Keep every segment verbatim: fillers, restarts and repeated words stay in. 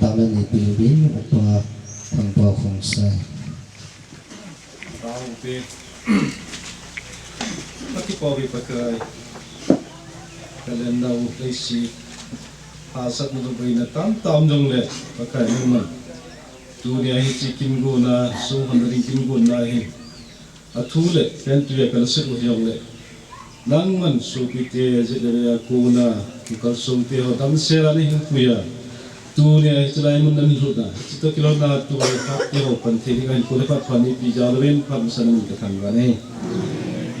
Ana neipi uvin, Upa Thangpao Khongsai. Tao upi. Pakai, Pakai. Kalenna u leisi. Hahsatna le boina tamtah um jongle, Pakai nangman. Tunia hiche kin gonna, sung hon ding kin gonna hi. Athu le, pen tuia kal sit u hijongle. Nangman sopite, jet le a kona, kikalsong te ho damsel a nahin puiya. Tunia hiche lai mun nahin lhutna. Hiche toh kilhonna tu le phat te ho pan thei ding ahin, kole phat phat neipi jal uvin, phat masa namin kathangvah e.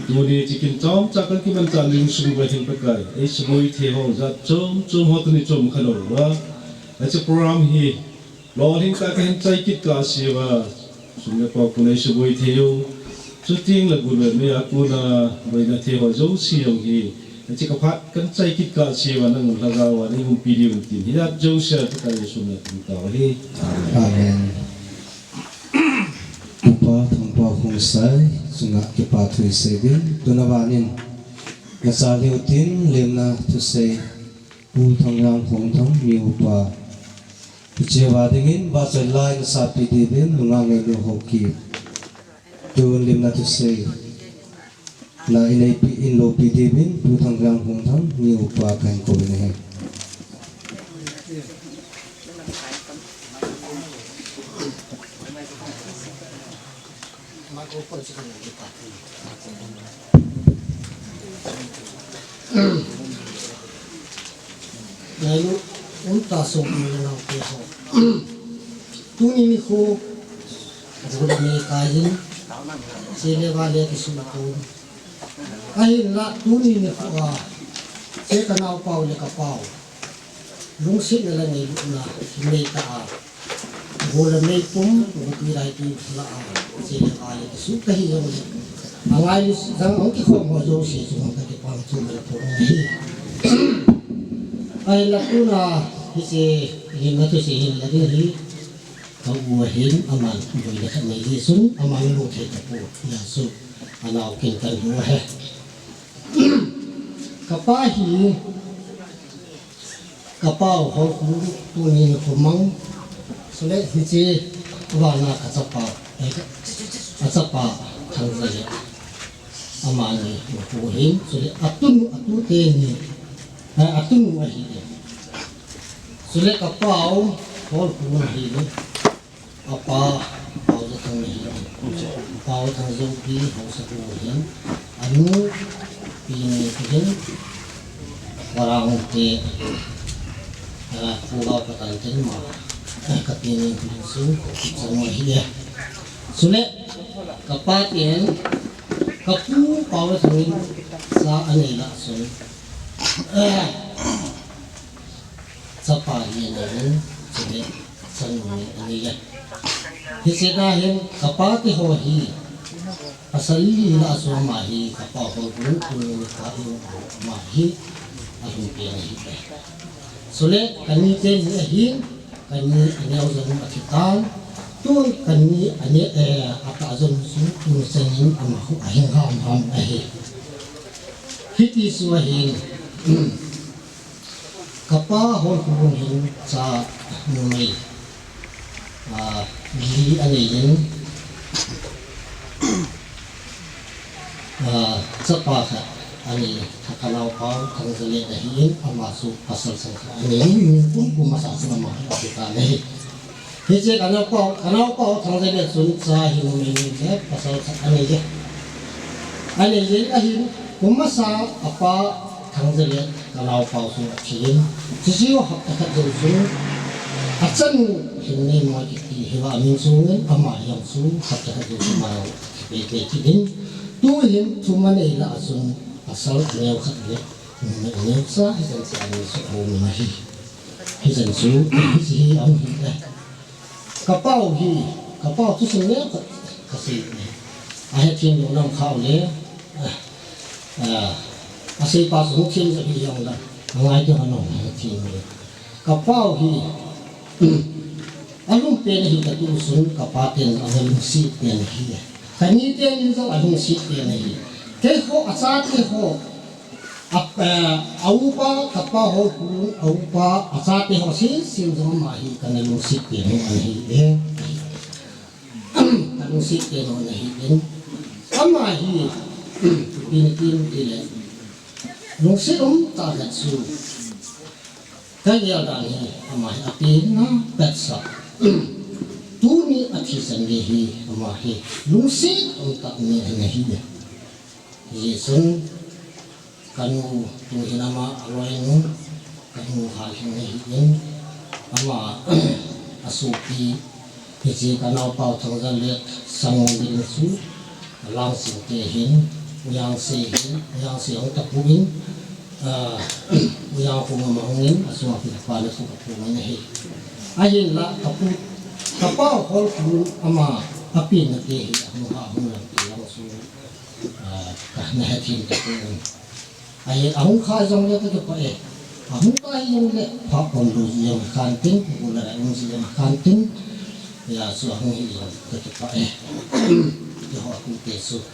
Tuni hiche kin chomcha kakimanchah ding sung uva hin Pakai. Eisuboi thei ho jat chom chom ho tuni chom khalou uva. Hiche program hi Lolhing tah a kahin chai kit kahsea, sum le pai pun eisuboi thei u. Chuteng le gul le mei a kona boina thei ho jouse jong hi. Hiche kaphat kahin chai kit kahsea, nangman lhagao a neiumpi diu tin. Hijat jouse a Pakai Jesu min a kathum tao ahi. Amen. Upa Thangpao Khongsai chunga kipa thu isei uvin. Tuna vanin. Nacha lheu tin lemna thusei. Pu Thangliang Khongthang, mi upa. Hichea dingin, vachoi lai nasapi diuvin, nungah ngailu Haokip. Tun lemna thusei. Na ineipi, inlopi diuvin, Pu Thangliang Khongthang, mi upa kahin kou in ahi. Ngailu umtah sopi le naote ho. Tuni nikho, gol le mei kaiyin, che le vale kisuh pon. Ahinlah tuni nikho a, che kanaopa u le kapa u. Lungsetna le ngailutna, hinei tah a. Gol le mei pum, gotwi daitwi lah a, che le vale kisuh kahi jongle. Angailu jang hung kikhom ho jouse chunga kakipana thu kaphong ahi. Ahinlah tuna, hiche, hinna thusei hin la ding hi. Ka u ahin, aman, boina khat nei jeh chun, aman lungthei tapou, hijeh chun, anao kin kahin lou ahi. Kapa hi, Kapa u Haokhup tuni nikho mang, chule hiche vana kachapa, eh, achapa Thangzalet. Amani nikho hin, chule atunu, atute ni, eh, atunu ahi. Chule kapa u Haokhup ahi. Apa, Paojathang ahi. Paojathang Joupi, haosapu ahin. Anu, Pi Neipu ahin. Varang te, ah, Pu Gaokatan tin ma, ah, ka Pi Neipu chu, chanu ahi e. Chule, kapa tin, kapu Paojathang in, cha anei lah chun. Ah, Chapa hi anei in, chule chanu hi anei e. Hiche a hin kapa te ho hi, pasal li lah a chu ama hi kapa ho gun kun ni pa in ama hi alhun pen ahi e. Chule kani te ni ahin, kani aneo jong athi tan, tun kani ane, eh, atah jong chu tun chengin ama hu ahin ham ham ahi. Hiti chu ahin, Kapa Haokhup hin cha numei, ah, li anei in, ah, chapa khat anei, kanaopa Thangzalet ahin, ama chu pasal sang khat anei in, kum kum masa chu ama hi athi tan ahi. Hiche kanaopa, kanaopa Thangzalet chun cha hi numei ni le pasal khat anei e. Anei e ahin, kum masa apa Thangzalet kanaopa chu athin. Chuche hapta khat jou chun, achanu Lhingneimo kiti hi vang amin chun, ama jong chu hapta khat jou chun ama thi pei pei kit in. Tuhin thum anei lah a chun, pasal aneo khat le numei aneo cha, hichan cha anei chu aum in ahi. Hichan chu, hiche hi aum in ahi. Kapa u hi, kapa u thusim le ka, kasei. Ahethem lou nam kha u le, ah, ah, asei pa chu hung them jep hi jong la, angai te ho nong hethem le. Kapa u hi, alhun pen ahi kati u chun, kapa ten ana lungset pen ahi. Kani ten jong alungset pen ahi. Keiho, achate ho, A, eh, a upa, kapa ho, a upa, achate ho sese jong ama hi kana lungset pen u ahi e. Ka lungset pen u ahi in. Ama hi, ipi na ti um ti le, lungset um tah le chu, ka gel dan hi, ama hi apenna petsah. Tuni athi chan gei hi, ama hi lungset um tah mi ana hi e. Hijeh chun, ka nu, tu hin ama aloinu, ka nu Haihing ahi in, ama, asopi, hiche ka naopa u Thangjanlet Sangong ding chu, Langching te hin, U Yangse hin, U Yangse hung tapon, ah, U Yangkhong ama hung in, achunga pi le pa le thu kapu ngai ahi. Ahinla, kapu, kapa u Kholkhun ama, apenna te hi, ahung ha, ahung lam ti lang chu, ah, kana hethem tapon. Ahi, ahung kha jongle kakipah e. Ahung kha jongle phat pon lou jong khan tin, gol le gai um jong khan tin. Hijeh chun ahung hi jong kakipah e. Keiho atute chu.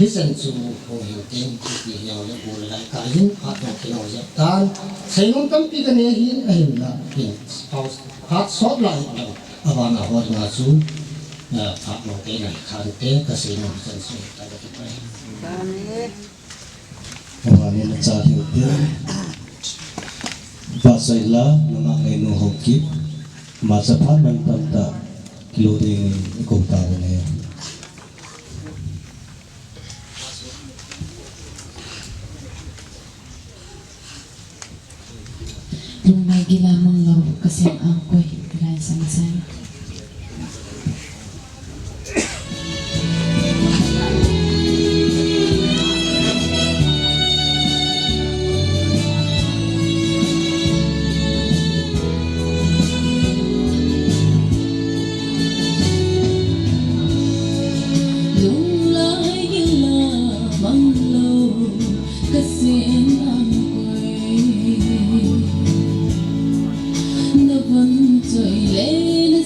Hichan chu hung hin tin, ipi hijongle gol le gai kai in, phat jong kinei jep tan. Seinom tampi kanei hin, ahinla hin. Phat sot lai hin, aban a ho dinga chu, eh, phat jong kinei khan te, kaseinom hichan chu, kakipah e. Aban in acha lheh ute. Pastor in la, nangah ngeinu Haokip, ama chaphat mantam tah, kilo dingin ikou tauvin ahi. Lungmai gila manglou, kasem angkoi, gilai sangsang. Lunglai gila manglou, kasem angkoi. Navon choi le na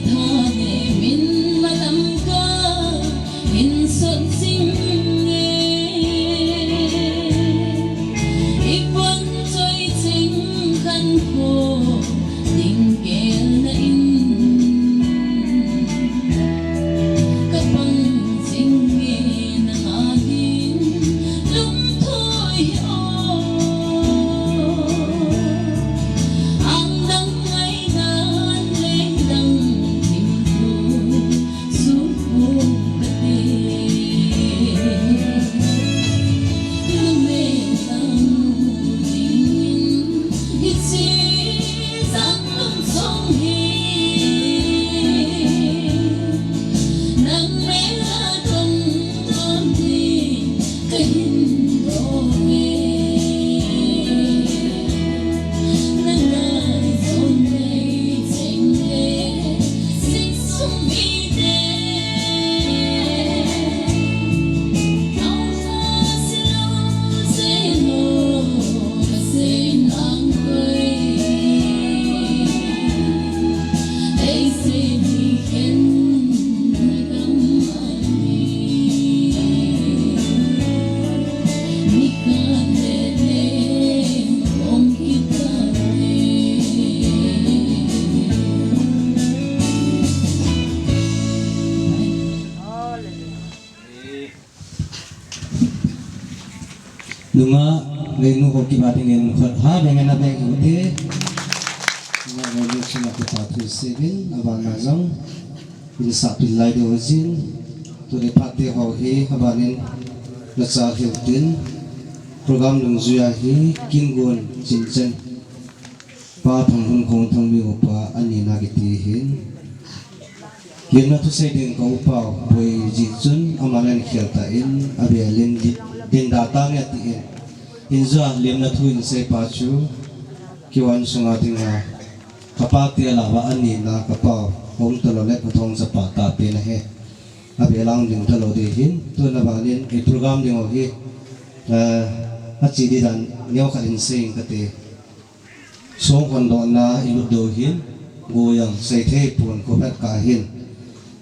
Thane min malam ka hin sot sing e. Ipon choi ching khan ko ding kel na in. Kapang sing e na ngagin lung thoi o. Ang dang ngai dan leng dang tim tu. Nunga, leinu ho kiba dingin khat ha bengin a beng hute. Nunga, leinu chunga kipa thu sevin, abana jong. Insah pil lai deu jin, tuni phat te ho hi, abanin, na cha hiu tin, program dungjuia hi, Kingun Chinchen, Pa Thanghun Khongthangmi upa, ani na kiti hin. Lemna thu sei ding ka upa, boi ji chun, amanin khel ta in, avelin di-, din da ta nge ti in. Injua lemna thu in sei pa chu, kiwan sunga dinga, Kapa te lava ani na kapa hom talo le ka thong chapa ta pe na he. Abe lang ding talo di hin, tuna banin, i program ding ho hi, eh, achi di dan, neo khat in sei ing kate. Song hon do na i lut do hin, go yang sei thei pun ko phet ka hin,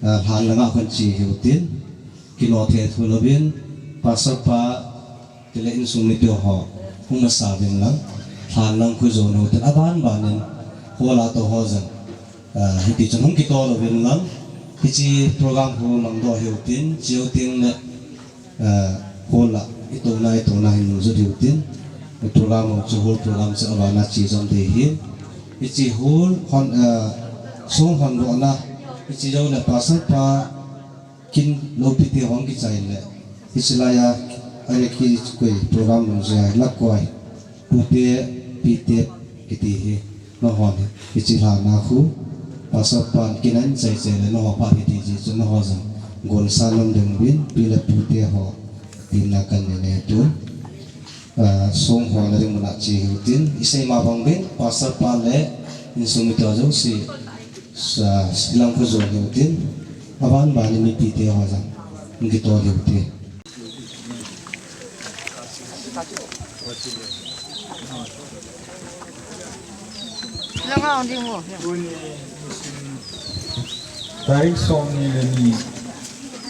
eh, lhan langa kon chi hiu tin, kino the thu lo bin, pastor pa, Tile insung mite ho, hung masa vin lang, lhan lang khu jo no tin aban banin, hola to ho jang, ah, hiti chun hung kito lo vin lang, hichi program khu mang do hiu tin, chiu ting le, ah, hola, ito na, ito na hin nung jut hiu tin, program ho chu hol program chu abana chi jom de hin, hichi hol hon, ah, song hon do na, hichi jo le pastor pa, Kin lopi te hong kichai le. Hichi laiya, ane ki koi program nung jia, la koi. Pute, pite, kiti hi. No hon, hichi lha na khu. Pastor pan kinan chai chai le, no ho pa hiti ji, chu no ho jang. Gon sa nom ding bin, pi le pute ho. Tin na kan ne ne tu. Ah, song ho na ding muna chi hiu tin. Isei ma bang bin, pastor pa le, insung mite ho jouse. Sa, silang khu jo hiu tin. Aban banin mipi te ho jang. Ngi to hiu tin. Langa ong ding mo. Tarik som ni le ni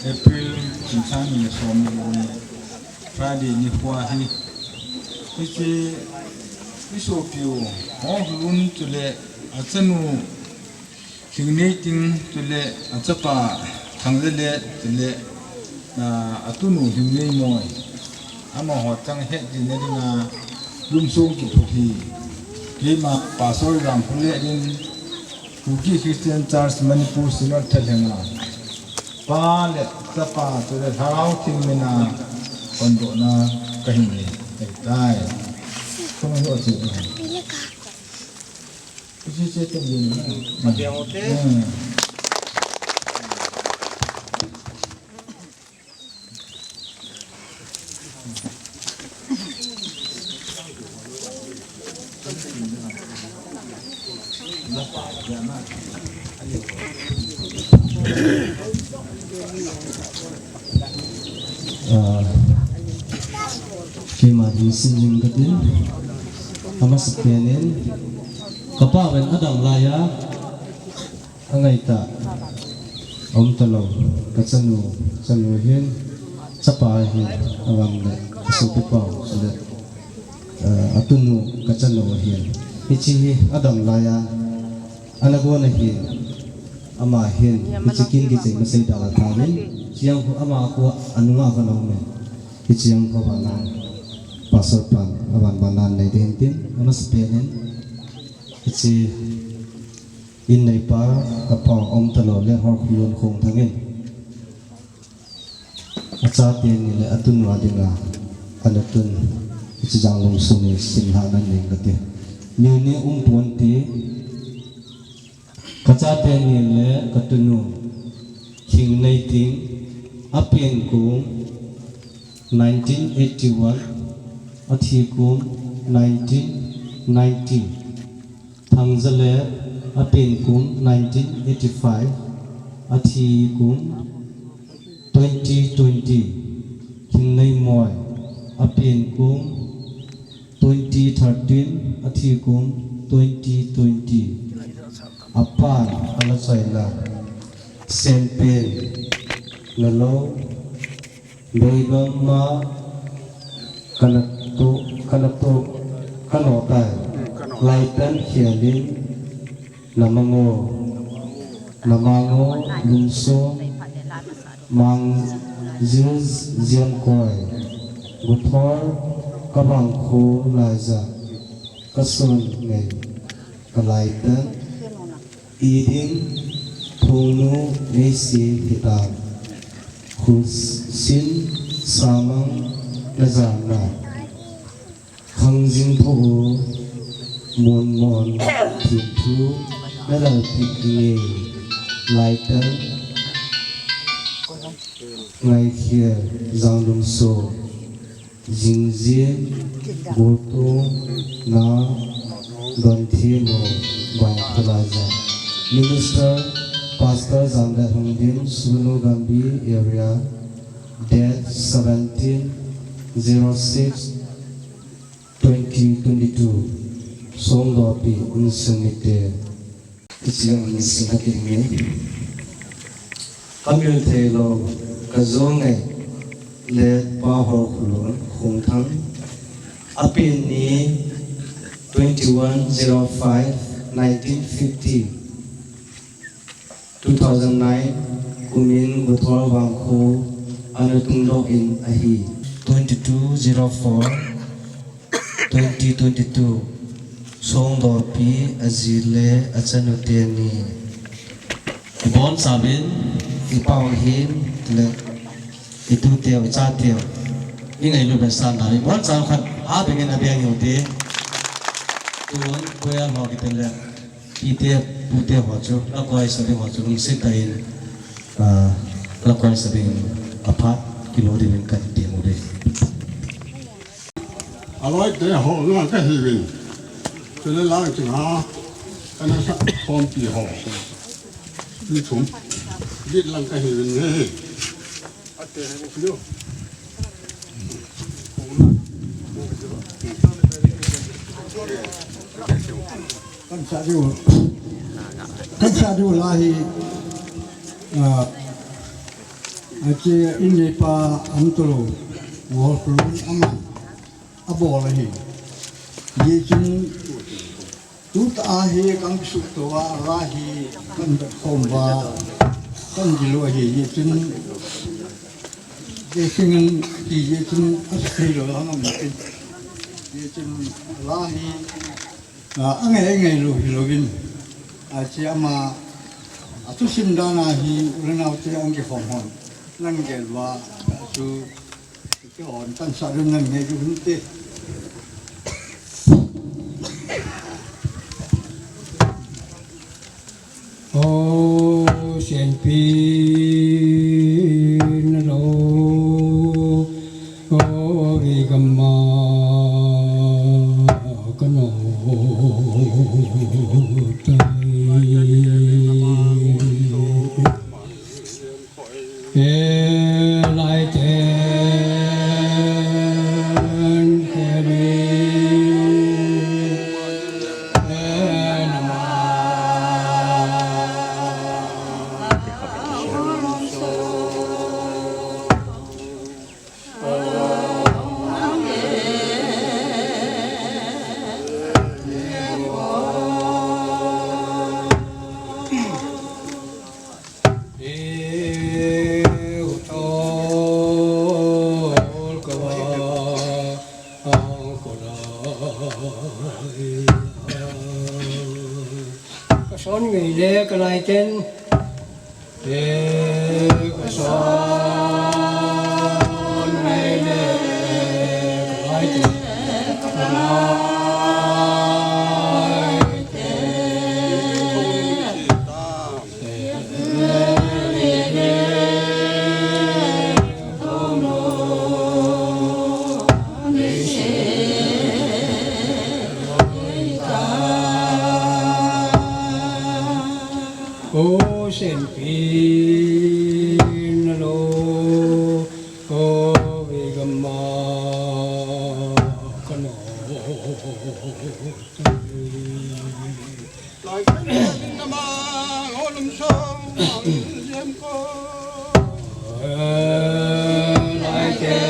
April, chingchang ni le som ni le ni Friday ni khua hi. Hiche, i sopiu, Hong Lun chule, achanu, Lhingneiting chule achapa Thanglele chule, ah, atunu Lhingneimoi. Amaho chang hetjinna dinga lumsong kiphut hi. Keima Pastor Ramphule in Kuki Christian Church Manipur Synod thalhenga. Pa le chapa chule Lhagao Theng mina kondohna kahin nei tai. Kona ho chu. Matiang hote. Ah, keima ding sin jing katin. Amasapen in. Kapa ven adang laiya. Angaita, aum talou, kachanu, chanu hin, chapa hin, avam le, asupi pau, le, eh, atunu, kachanu hin. Hichi hi, adam laiya, anagona hin, ama hin, hichi kin kichai masei dala thamin, chiang hu ama hu anunga khanaumin. Hichiang hu vana, Pastor pan, avan vana nei din tin, amasapen in, hichi, In neipa, kapa aum talou le Horkhulun Khongthang in. Achate ni le atunu a dinga, anatun, hichi Janglum sung ni simlhah nan ning kati. Ni ni um pon ti, kachate ni le katunu, Khingneiting, apen kum, nineteen eighty-one, athi kum, nineteen ninety. Thangzale, apen kum nineteen eighty-five, athi kum twenty twenty. Khingnei Moi, apen kum twenty thirteen, athi kum twenty twenty. Apan, ala chaina, Senpen, nalo, Beigam ma kanato, kanato, kanotai. Laitan Khialin, Namango, Namango, Lumso, Mang Ziz Ziankoi, Buthor, Kabangkho, Laiza, Kason Ngei, Kalaitan, Iding, Thongnu, Neisi, Hitam, Khusin, Samang, Nazana, Khangjing Tho, Monmon, Thimthu, Nalalpik Nge, Laitan, Ngaikhia, Janglumso, Jingjing, Gotung, Na, Donthimo, Bangphulaja. Minister, Pastor Jamlet Hongdim, Sugnu Gambi area, date seventeen zero six twenty twenty-two, Songdopi, Insungmite. Hichiang sing kati nge. Kamil theilou, kajou ngai, le Pa Horkhulun Khongthang. Apen ni twenty-one zero five nineteen fifty, two thousand nine, kumin Buthor Vangkho, ana tungdoh in ahi. Twenty-two zero four, twenty twenty-two, Songdopi aji le achanu teni. Ibonchauvin, ipau hin, le, ituteu, ichateu. Ingailu ben san dali. Ibonchauva khat, abengin abeng u te. Tun, koya ho kiti le. Ite, pute ho chu, lakoi sa ding ho chu, lungset tah in, ah, lakoi sa ding aphat, kilo ding in kati mu ding. Aloi te ho, lang kahiuvin. Chule lang ching ha, kana sa khompi ho. Ni thum. Bit lang kahiuvin he. Kan sa diu, kan sa diu la hi, ah, ache in neipa aum talou, Horkhulun aman abol ahi. Hijeh chun, Tuta hi kan kisukto a, la hi kan bet khom uva, kan gil u ahi, hijeh chun, hijeh chun, hijeh chun, asei lou a ngam natin. Hijeh chun, la hi, a, angai, angai lou, hilouvin. Ache ama, athusim dan a hi, u le nao te, aum kikhom hon. Nang gel uva, chu, Kihon kan sa dun nang nge ju hun te. O, Senpi nalo, o, Vigama kano tai. O Senpi nalo, o Vigama kano. Lai kan namang olum song ang jem ko. Lai kan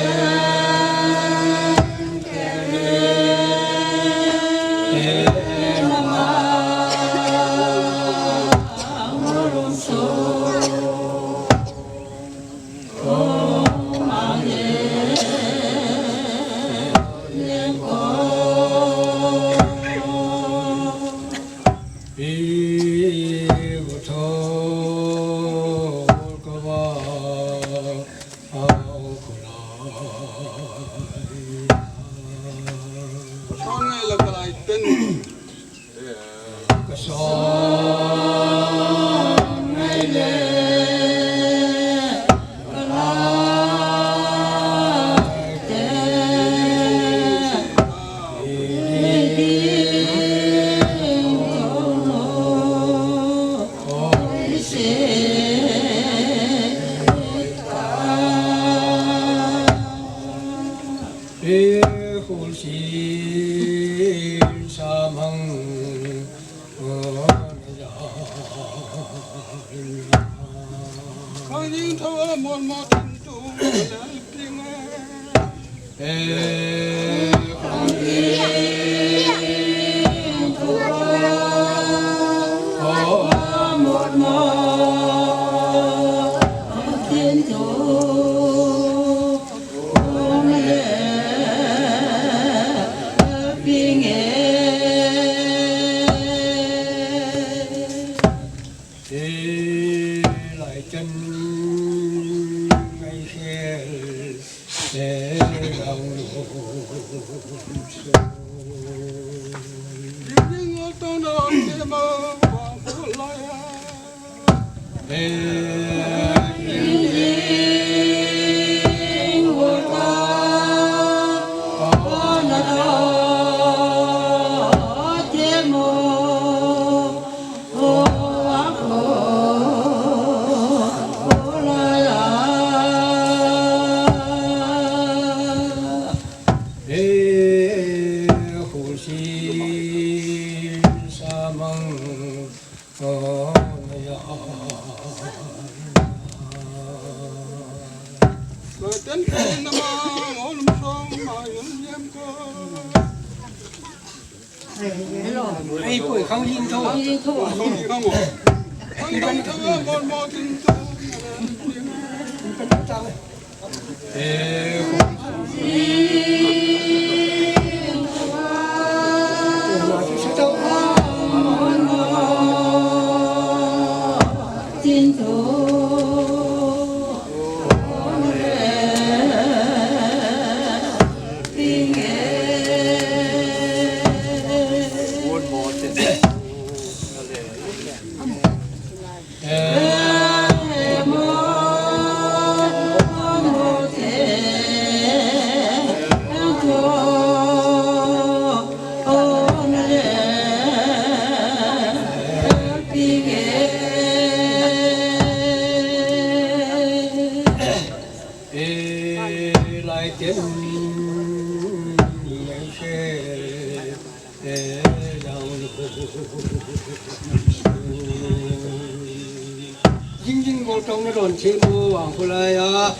Jing jing bol tong na don che mo wang ko la ya.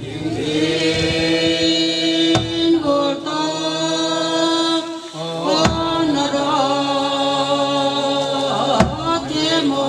Jing jing bol tong na don che mo.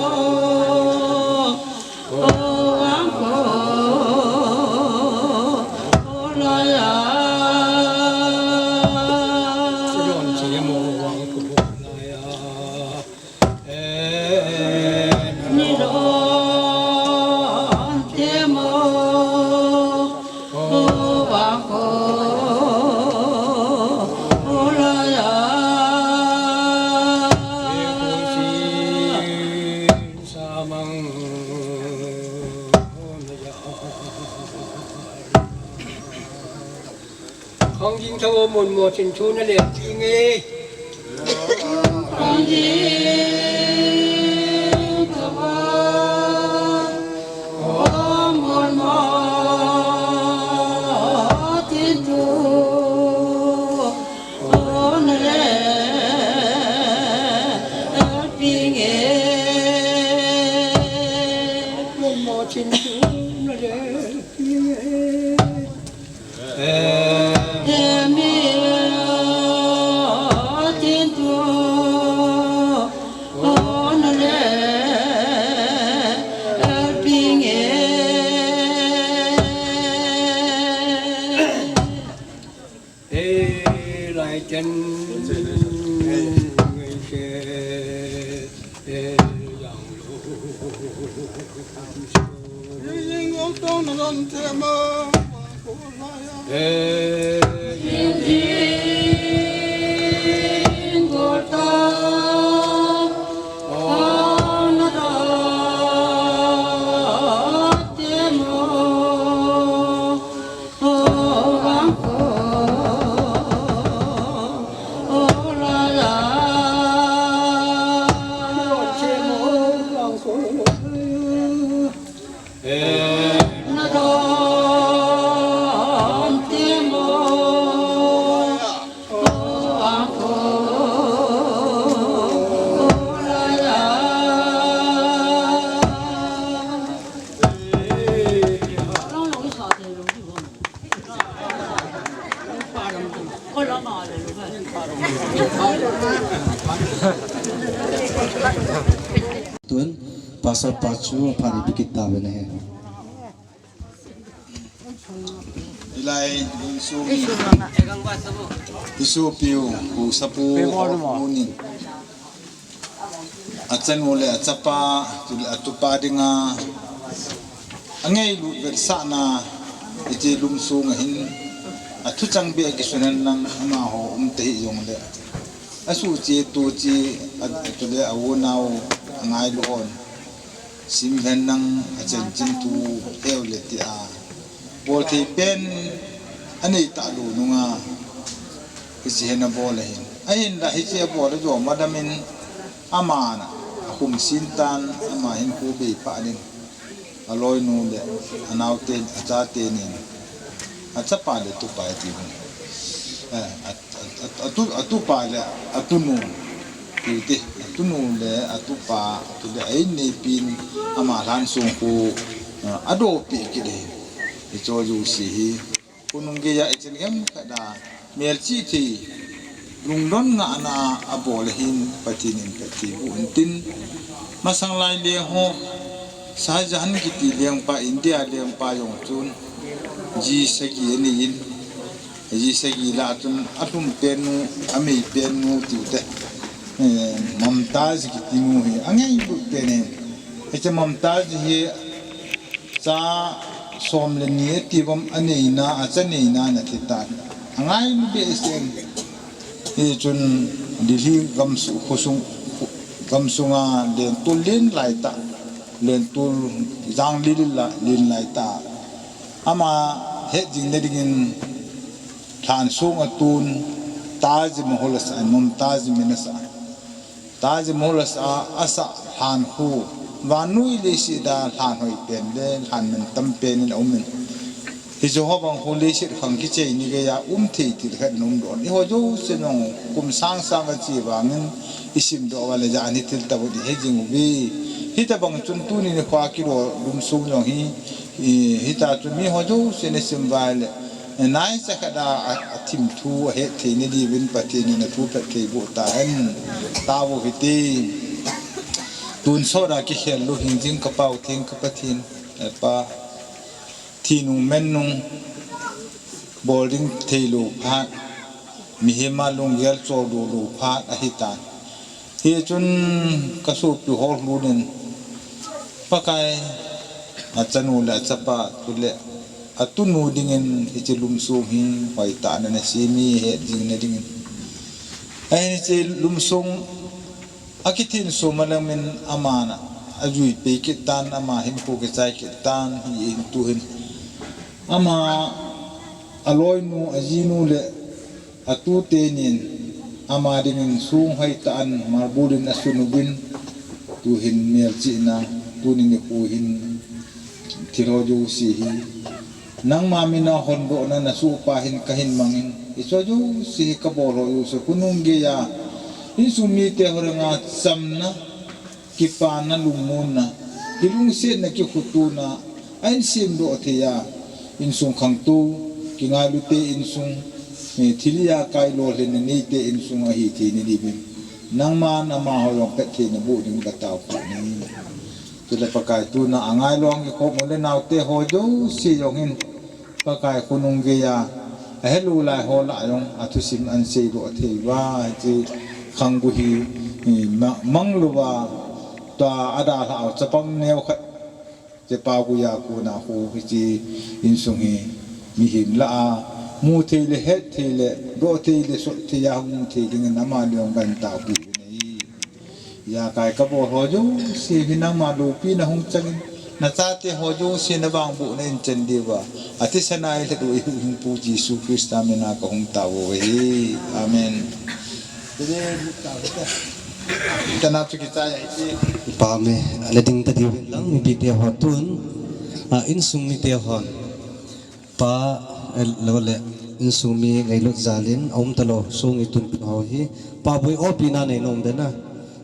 Khang jing tho mun mo chin thu na le ti nge. Khang jing tho mun mo chin thu na le ti nge. Mun mo chin thu na le ti nge. Tun, Pastor pa chu phan ipi kit tave nahi. Hilai, Jesu, Jesu piu, pu sapu, munin. Achanu le achapa, tule atupa dinga. Angailut vetsahna, iti lum sunga hin. Athu chang beh kisun hen lang amaho um te hijongle. Asuh che tuche, a, tule aunau, angailu hon. Sim hen lang achanchin thu heu le tia. Bol thei pen anei talou nunga. Hiche hi ana bol ahin. Ahinla hiche abol ajo madamin aman akhum sin tan ama hin khu bei pha ding. Aloinu le anaote, achatenin. Achapa le tupa iti hon. Eh, a, a, a, atu, atupa le atunu. Tute, atunu le atupa, tule a in neipin ama lhan sung khu, eh, adopi kit le. Hicho jouse hi. Khonung geiya ichen gei khat a, melchih thei, lungdon ngahna abol ahin Pathen in phatthei boh in tin. Masang lai leng ho, Shah Jahan kiti lengpa, India lengpa jong chun, ji sagi anei in, ji sagi lah chun, alhum pen nu, amei pen nu tiu te. Eh, Mumtaz kiti nu hi, angailut pen hi. Hiche Mumtaz hi, Cha som le ni ati bom aneina, acha neina ana thi tan. Angailu behseh. Hichun Delhi gamsu, khosung, gamsunga lentul len lai ta. Lentul jang lilila len lai ta. Ama hetjing na dingin lhan sung atun Taj Mahal asa, Mumtaz min asa. Taj Mahal asa, asa lhan khu, vannoi leiset a lhan hoi pen le, lhan mantam pen in aum in. Hiche ho bang khu leiset khang kichai ni geiya um thei thil khat ana um lou. Eiho jouse jong kum sang sang a che vangin isim doh uva le jan hi thil tabang ihet jing uve. Hitabang chun tuni nikho a kilo lum sung jong hi, i, hita chun mi ho jouse in asim uva le. Naicha khat a, a, athim thu ahet thei na diuvin Pathen in athu phatthei boh tahen. Tao hite. Tun sot a kikhel lou hingjing ka Pau Theng ka Pathen. E Pa. Thi nung men nung. Bol ding thei lou phat. Mihem a lunggel cho lou lou phat ahitan. Hichun ka sopi hol lhun in, Pakai, achanu le achapa, tule atunu dingin hiche lum sung hi hoitah in ana sem e, het jing na dingin. Ahin hiche lum sung akithin sum a leng min aman a, Ajui pei kit tan, ama hinkho kichai kit tan, hi in tuhin. Ama aloinu, ajinu le atute nin, ama dingin song hoitah in marbul in asun uvin, tuhin melchihna, tuni nikho hin thil ho jouse hi nangma mina hondohna nasohpa hin kahin mangin, hiche jouse hi kabol ho jouse khonung geiya insung mite ho dinga chamna, kipana, lungmonna, kilungsetna, kikhotona, ahin semdoh thei a, insung khangtou, kingailute insung, eh, thil ijakai lolhinna neite insung ahi thei nadiuvin, nangman amaho jong phatthei naboh ding kataopeh e. Chule Pakai, tuna angailou a kikhom u le naote ho jouse jong hin, Pakai, khonung geiya ahelou lai ho lah jong athusim ahin seidoh thei uva, hiche khanggu hi, i, ma-, manglouva, tua adalhah u chapang neo khat, chepa guja kona khu hiche insung hi mihem lah a mu thei le, het thei le, doh thei le, sot thei a hung mu thei dingin ama dinga kahin taopeh uvin ahi. Ijakai kabol ho jouse hi nangma loupina hung changin, nachate ho jouse navangbohna in chan diuva, athisan a eilhadu eihuhhingpu Jesu Christa mina kahung tao u ahi. Amen. Tana chu kichai a iti. Pa mi, ana ding tadiu hin lang mipite ho tun, a, insung mite hon. Pa, eh, lou le, insung mi ngailut jal in, aum talou, song itunpi ho hi, Pa Boi opina nei nom den a.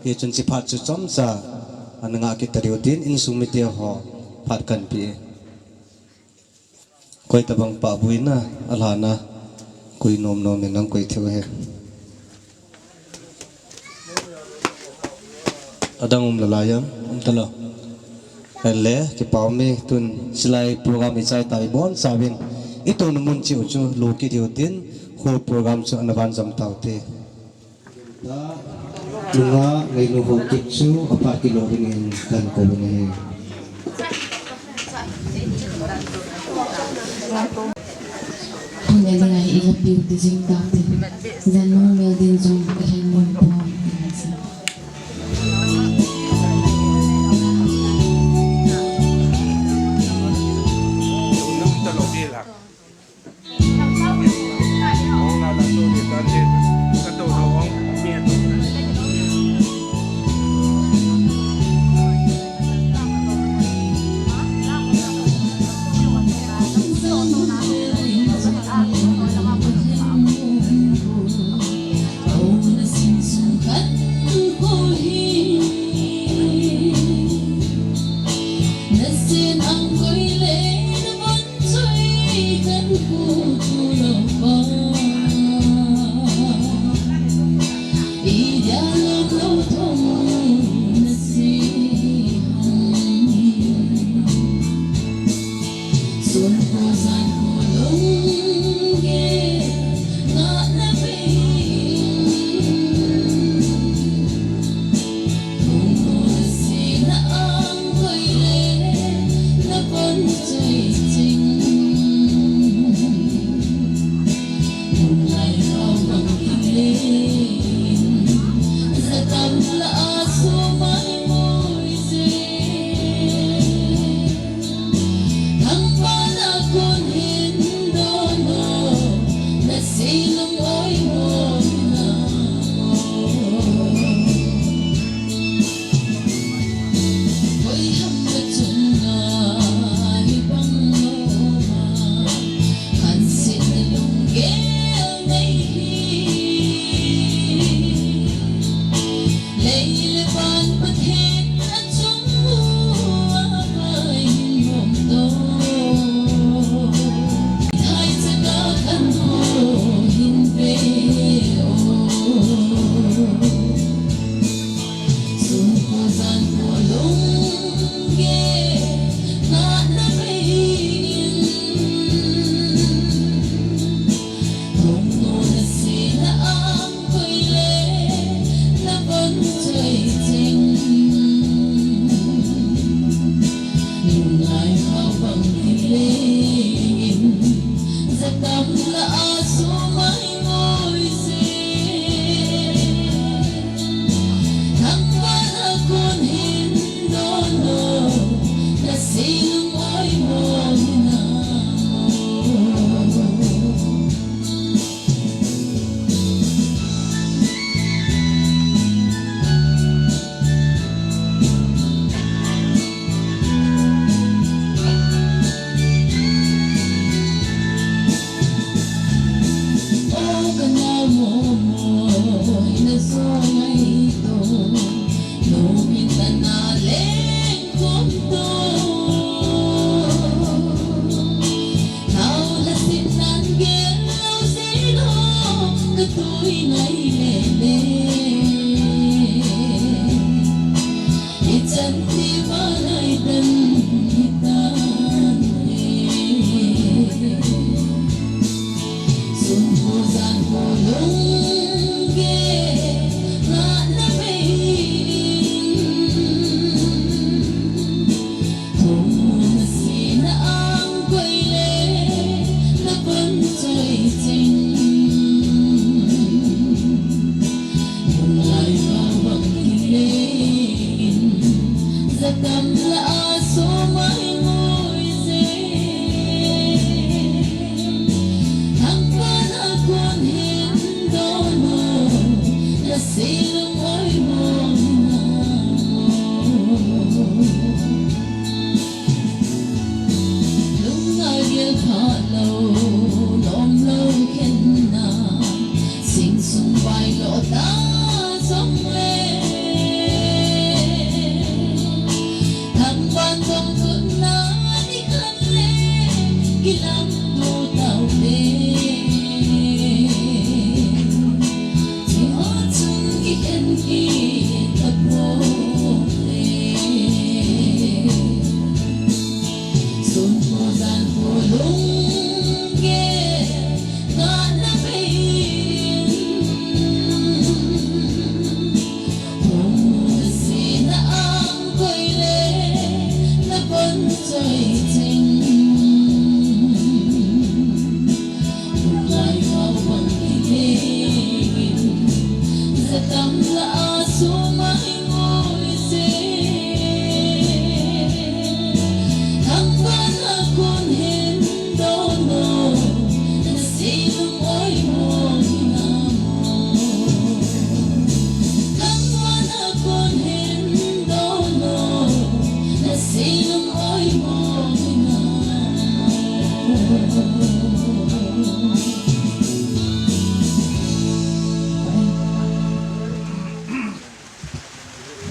Hichun hiche phat chu chomcha, ana ngah kit tadiu tin, insung mite ho, phat kahin pe e. Koi tabang Pa Boi na, alhana, koi nom nom in nang koi thei u he. Adang um lou lai am, um talou. Ahile, kipa um e, tun silai program ichai tai bonchauvin. Itouna mun cheh u chu, lou kit diu tin, whole program chu ana van jam tau te. Ta, nunga ngailu ho kit chu, aphat kilo dingin kahin kou u ahi. Hung le dinga i lapiu ti jing tau te. Jan nung mel din jong ka hin mun pon.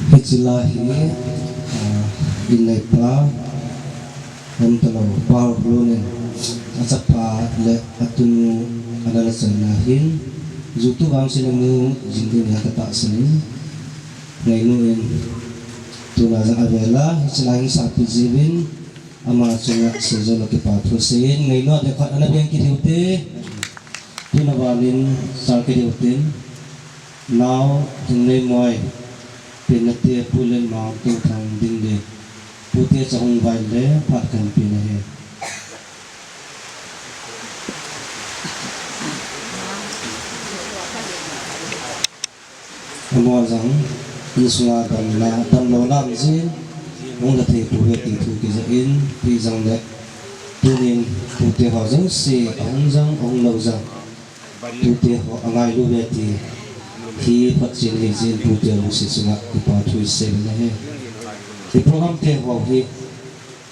Hiche la hi, ah, inneipa, umtalou, Pa Haokholun in, achapa le atunu ana la chaina hin, YouTube vang sina mu jing ding a katahsan in, ngainu in, tuna jong avela, hiche la hin sahpi jiuvin, ama chunga seijou le kipa thu seiyin, ngainu a ding khat ana beng kit hiute, tuna vanin sar kit hiutin, Nao Lhingneimoi, penna te Pu Lenmang Touthang ding le pute chahung vai le phat kahin pe nahi. Amaho jong insunga damna, damlouna um jin, hung lha thei pouve ti thu kijah in, hijongle tunin pute ho jouse, ahung jong, ahung lou jong, tute ho angailu uve ti hi phatchen hijin pute ho jouse chunga kipa thu isei u ahi. I program te ho hi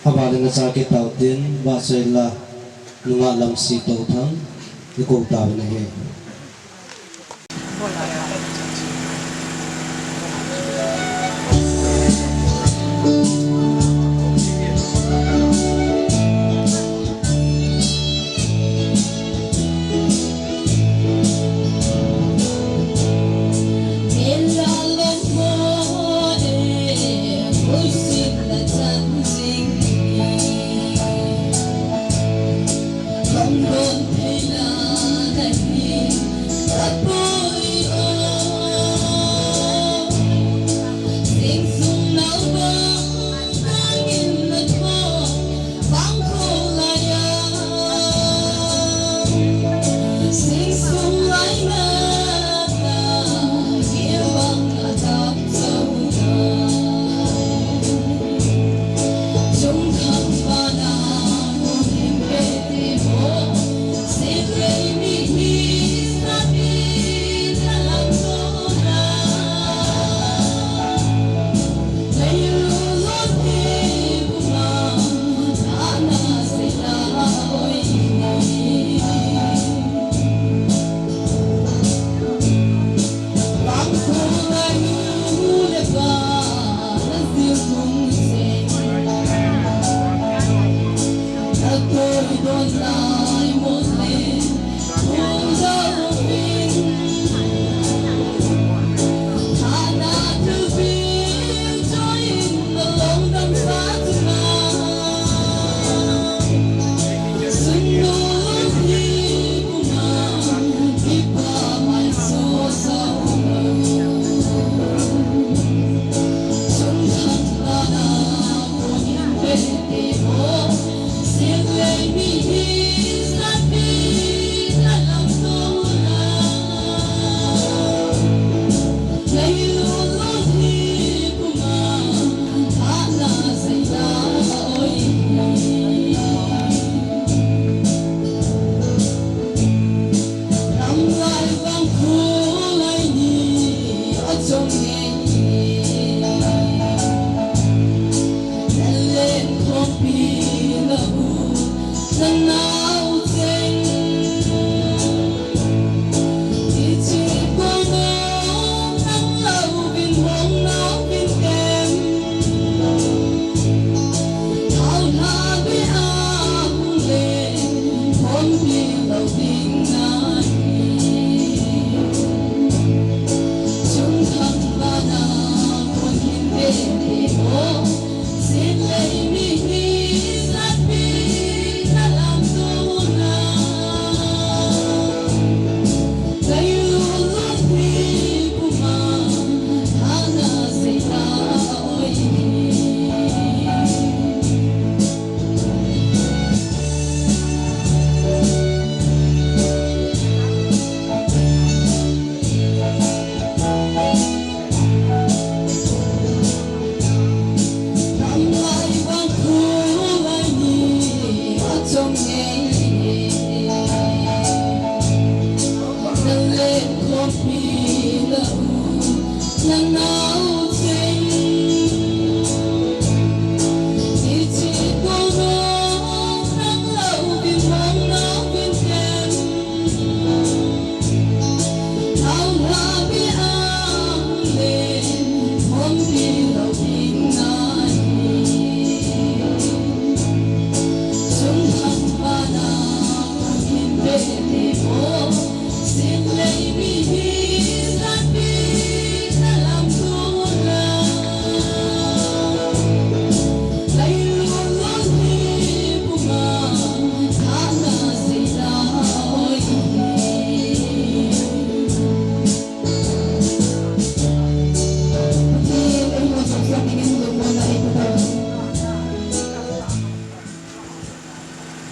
aban le nacha kit tautin, Vahchoila nungah Lamsi Touthang ikou tauvin ahi.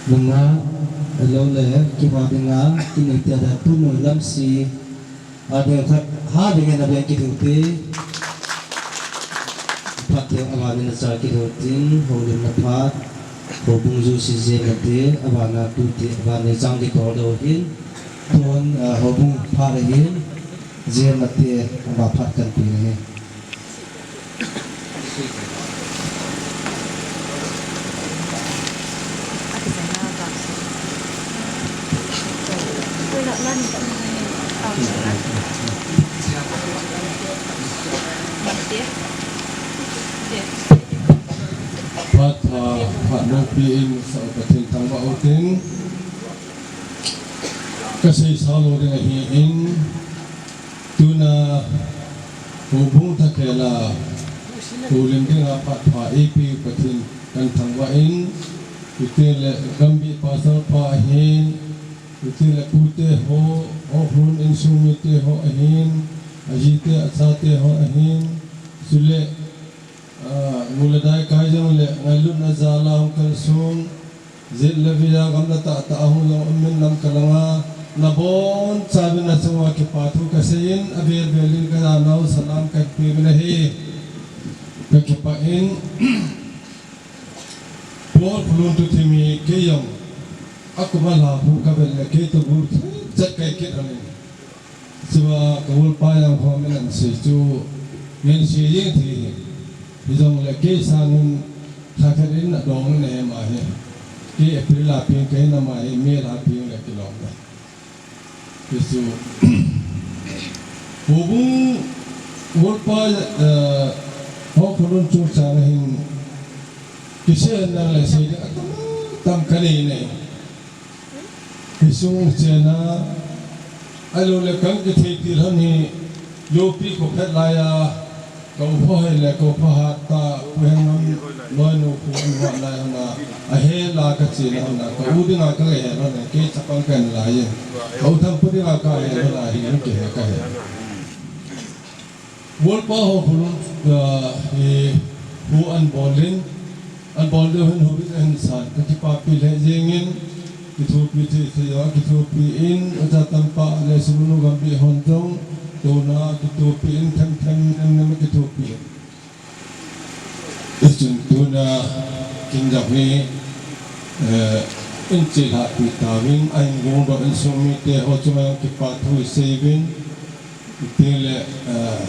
Nunga, hello le, kipa dinga, kini tia da tunu lamsi, a ding khat, ha ding na beng kithing te. Phat te, abana cha kithing tin, holim na phat, houbung jouse jeng na te, abana tu te, abana chang kitol deu hin, tun, ah, houbung phat hin, jeng na te, aba phat kan pe na hi. Phat pha, phat lopi in, sa Pathen thangvah utin. Ka seisa lou ding ahin, tuna houbung thakhel a, holim dinga phat pha eipeu Pathen kan thangvah in, chuteng le Gambih pastor pa ahin, chuteng le pute ho, Hokhlun insung mite ho ahin, ajite achate ho ahin, chule Ah, nu le dai kai jong le ngailutna jal a hung kalson, jet le vei a gamla tahtah a hung jong um in Lamka langa, nabonchauvin nachunga kipa thu kasei in, avel vel in kajanau salam kahin pe uvin ahi. Kakipah in, Pu Kholun thuthim hi kei jong, akum a lha phu kavet le kei toh gul thei chet kahi kit lhonin. Chua ka golpa jong kho min ansei chu, min sei jeng thei hi. Hijongle kei sangin thakhat in adong in ahi ama hi. Kei April a peng kahin, ama hi May a peng le kilom le. Hichu, houbung golpa, eh, Hokholun chungchang a hin kisei nang le sei ding atam tam kanei nei. Hisung chena, ahilou le kan kithei til hon hi, Lopi kho phet lai a, ka u pha hoi le ka u pha hat ta, Pu Hengam loinu khu an vat lai hon a, ahe la ka chena hon a, ka u dinga ka he hon a, kei chapang kan lai e. Ka u Thangpu dinga ka he hon a, hi kihe ka he. Golpa Hokholun, ah, hi, hu an bol in, Abol deu hin houin ahin san, kakipapi lheh jengin, kithopi thei thei a kithopi in, Oja Tampa le Sumunu Gambih hon jong, tuna kithopi in, them them nem nem kithopi in. Hichun tuna kin jong hi, eh, in chelhahpi tauvin, ahin gongdoh insung mite ho chunga kipa thu isei uvin, Tile, eh,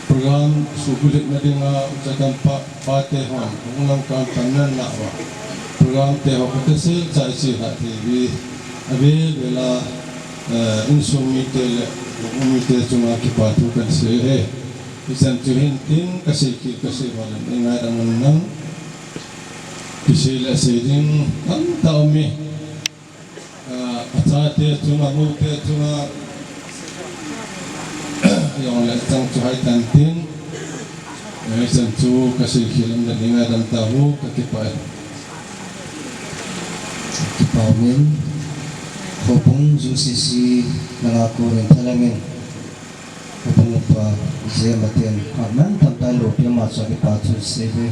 program subulhit na dinga, Oja Tampa, pate hon, hung lang kan kan nan na wa. Program te ho kate se, chai se ha te vi. Ave vela, eh, insung mite le, mite chunga kipa thu kan sei e. Ichan chu hin tin, kasei kit, kasei valan, ingai dam nan. Kisei le sei ding, tamtah um e. Ah, achate chunga, mote chunga, jong le chang chu hai tan tin, eh, chan chu kasei khel um le, ngaidam tauvo, kakipah e. Kipah um in, Houbung U C C langa konin thalheng in, Houbung upa J M Aten, phat mantam tah in loupi ama chu kipa thu sei uve.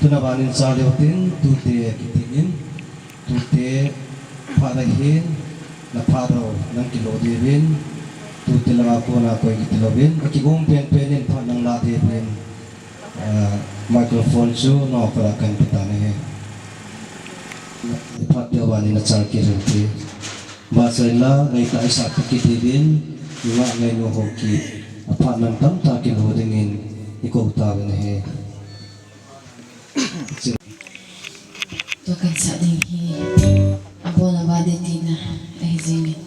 Tuna ban in cha leu tin, tute kiti in, Tute phat ahin, na phat ho nang kilo diuvin, tute langa kona koi kiti louvin, akigong penpen in phat nang la diuvin, ah, microphone chu nangho koma kan pe tan ahi. Phat peh uva ni na char kit uvin ti. Vahchoi la, ngai ta isa kiti diuvin, nga ngai nu ho kiti. Aphat nang tamtah kilo dingin, ikou tauvin ahi. Tua kan sah ding hi, abol a vade tina ahi jingin.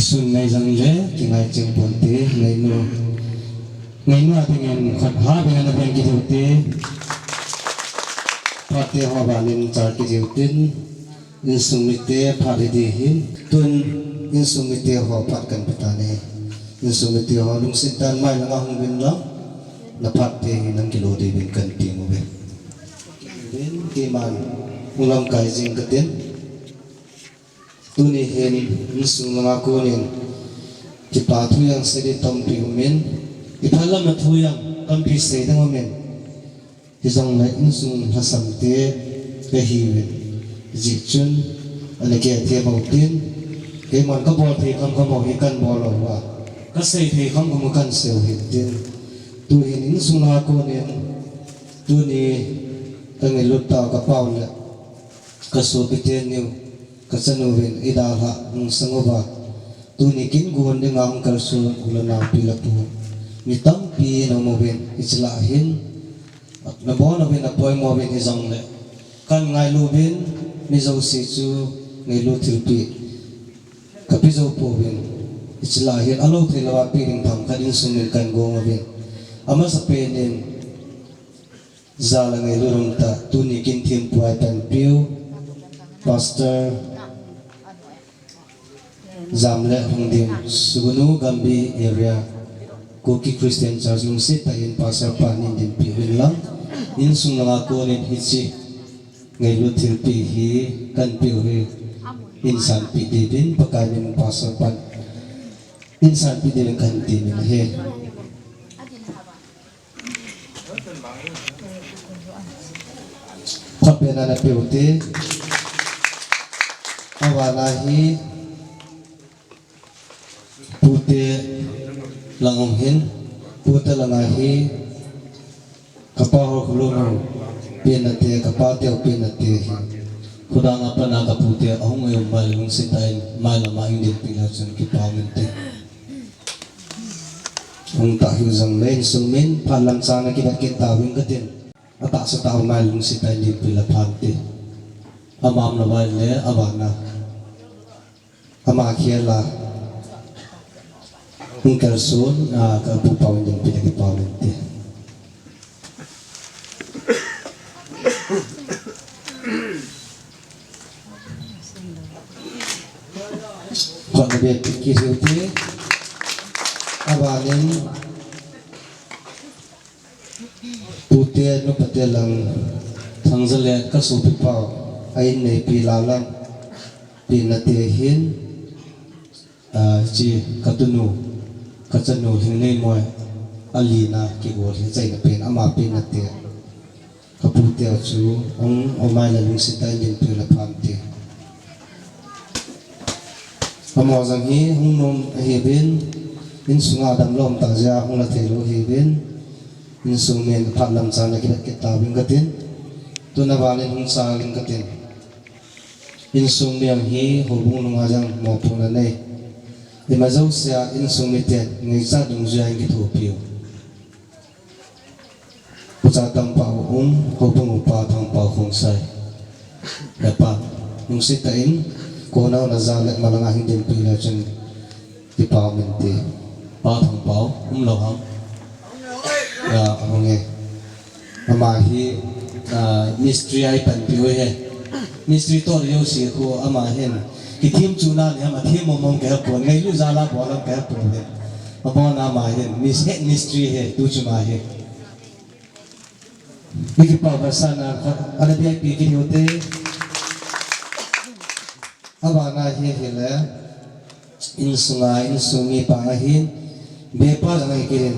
Sun ngai jang le, kingai cheng ponte, ngainu. Ngainu a dingin khat ha beng ana beng kit ute. Phat te ho banin char kit utin. Insung mite phat hi di hin. Tun insung mite ho phat kan pe tane. Insung mite ho lungset tah in mai langa hung uvin lang. Na phat te hi nang kilo diuvin kan ti uve. Keiman hung lamkai jing katin. Tuni hin insung langa konin kipa thu jong sei ding tampi umin, iphat lam a thu jong tampi sei ding umin, hijongle insung lhasam te kahiuvin, hijeh chun ana kithem uvin tin, keiman kabol thei kham kham ho hi kan bol uva, kasei thei kham kham kan sei u hitin, tuhin insung langa konin tuni kangailut tah u kapau le kasopi teni u, kachanu uvin eidalhah nung sang uva, tuni kin gon dinga hung kalson u le naopi le pu, mi tampi na um uvin, hiche lah hin, nabon uvin, napoimo uvin hijongle, kan ngailu uvin, mi jouse chu ngailu thilpeh kape jou pouvin, hiche lah hin, alou thei louva pe ding themkhat insung min kan gong uvin, amasapen in, jal a ngailut umtah, tuni kin thempu a eipanpiu, Pastor Jamlet Hungdim, Sugnu Gambi Area, Kuki Christian Church lungset tah in Pastor pan eidinpi uvin lang, insung langa konin hiche ngailut thilpeh hi kan peh u hi, eisanpeh diuvin Pakai min Pastor pan eisanpeh diuvin kan ti uve. Khat bena napeh ute. Abana hi pute lang hung hin, pute langa hi kapa ho khulum u penna te, kapa teu penna te hi, khudang a pat a kapute ahung um uva, lungset tah in mai lama eidinpi leu chun kipa umin te. Hung tah hijongle insung min phat lam chang a kibat kit tauvin katin. Atahsa tah u mai lungset tah in dinpi le phan te. Ama umlou uva le abana. Ama khel a hung kalson a kapu pau in dinpi le kipa umin te. Khat na be kit ute. Abanin pute nupate lang Thangjalet kasopi pau, a in neipi la lang, penna te hin, ah, hiche katunu, kachanu Lhingneimoi, alina kigol hi achaina pen, ama penna te. Kapu teu chu hung um uva le lungset tah in dinpi le phan te. Amaho jong hi hung nom ahiuvin, insunga damlou umtah jeh a hung la theilou ahiuvin, insung min phat lam chang a kibat kit tauvin katin, tun abanin hung chal in katin. Insung mi jong hi houbung nunga jong mopohna nei, ima jousea insung miten ngaichat dungjuia hin kithopiu. Ucha Thangpao um, houbung upa Thangpao Khongsai. Hepa, lungset tah in, kona na ja le malanga hin dinpi le chun kipa umin te. Pa Thangpao, umlou ham? Ya, hung e. Ama hi, ah, mistri a eipanpiu ahi. Mistri toh jouse khu ama hin. Kithem chu nan ham, athem mong mong kahepon, ngailu jal a bol ham kahepon ahi. Abon a ama hin, mis-, head mistri ahi, tu chunga hi. Ikipa masanga, ana biak pi kit ute. Abana hi hile, insunga, insung mipa ahin, bepa jong ahi kit in,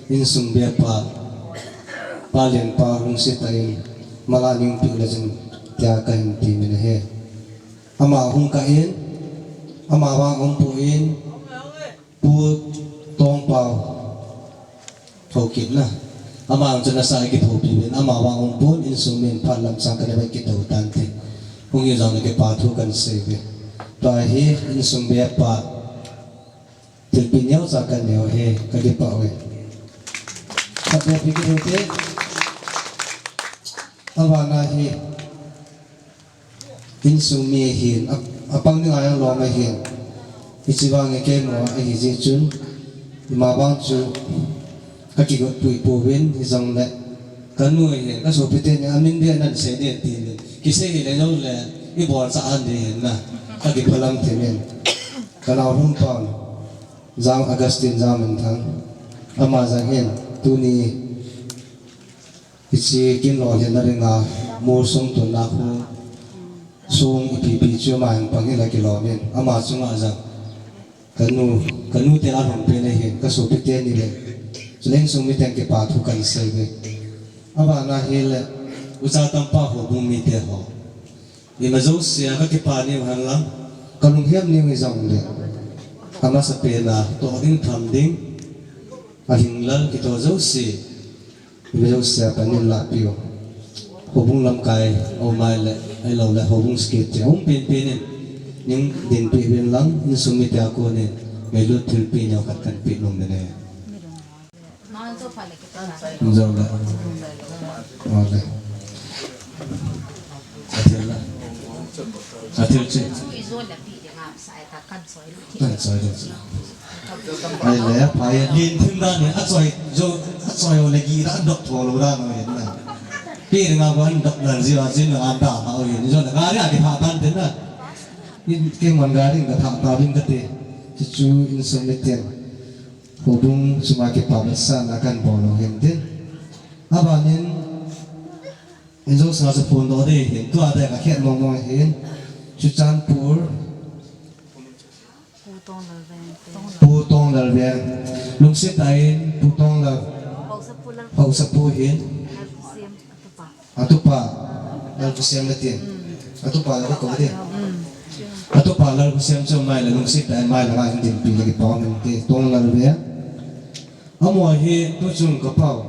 insung bepa, Pa Lenpa lungset tah in, mala ning piu le chun, tia kahin ti min ahi. Ama hung kah in, ama vang aum poi, Pu Tongpao, Haokip na. Ama ang chun asa kithopi uvin, ama vang aum pon, insung min phat lam chang kana vet kit tante. Hung hi jong le kipa thu kan sei uve. Tua hi insung bepa, thilpeh neocha kan neo ahi, kakipah uve. Khat be pi kit ute. Abana hi, insung mi ahin, a, apang dinga jong lom ahin. Hiche vang hi keima ahi jeh chun, ima vang chu kakigot pui pouvin, hijongle kanu hi kasopite ni amin beh nan sei ding tin, kisei hile jongle ibol chah han ding hin na, kakiphalam thim in. Kanao lhum pan, Jang Augustine Jang Minthang, ama jong hin tuni hiche kin lolhinna dinga mol sung tunna khu sung ipi pi chu ama hin pang hile kilom in, ama chunga jong kanu, kanu te alhung pen ahin, kasopi teni le, chule insung miten kipa thu kahin sei uve. Abana hile, ucha Tampa houbung mite ho, ima jousea kakipa niu henlang, kalunghem niu hijongle, amasapen a toh ding, tham ding, alhinglel kitoh jouse, ima jousea kahin lahpiu. Houbung lamkai, aum ahile, ahiloule houbung secretary, aum penpen in, ning dinpi uvin lang, insung mite a konin, ngailut thilpeh neo khat kahin peh nom in ahi. Injong le. Ole. Athil la. Athil che. Kahin choi ding chu. Ahile, aphai, lin thim dan hi, achoi, jo, achoi u le gih dan dok tho lou dan u ahin na. Pi ringa ban dok dan jiu a jin la an da ha u ahin. Jongle gari a kitha tan tin na. In, keiman gari katha tauvin kati. Chuchu insung miten. Houbung chunga kipa vetsahna kahin bol u ahin tin. Abanin, injong sa sa phone doh ding ahin. Tua dia kakhet mong mong ahin. Churachandpur. Pu Tonglalveng te. Pu Tonglalveng. Lungset tah in Pu Tonglal. Haosapu Lal. Haosapu hin. Lalkhosem, atupa. Atupa. Lalkhosem natin. Mm. Atupa Lalkho din. Mm. Atupa Lalkhosem chu maile lungset tah in maile nga hin dinpi le kipa min te Tonglalveng. Amaho hi tuchung kapau.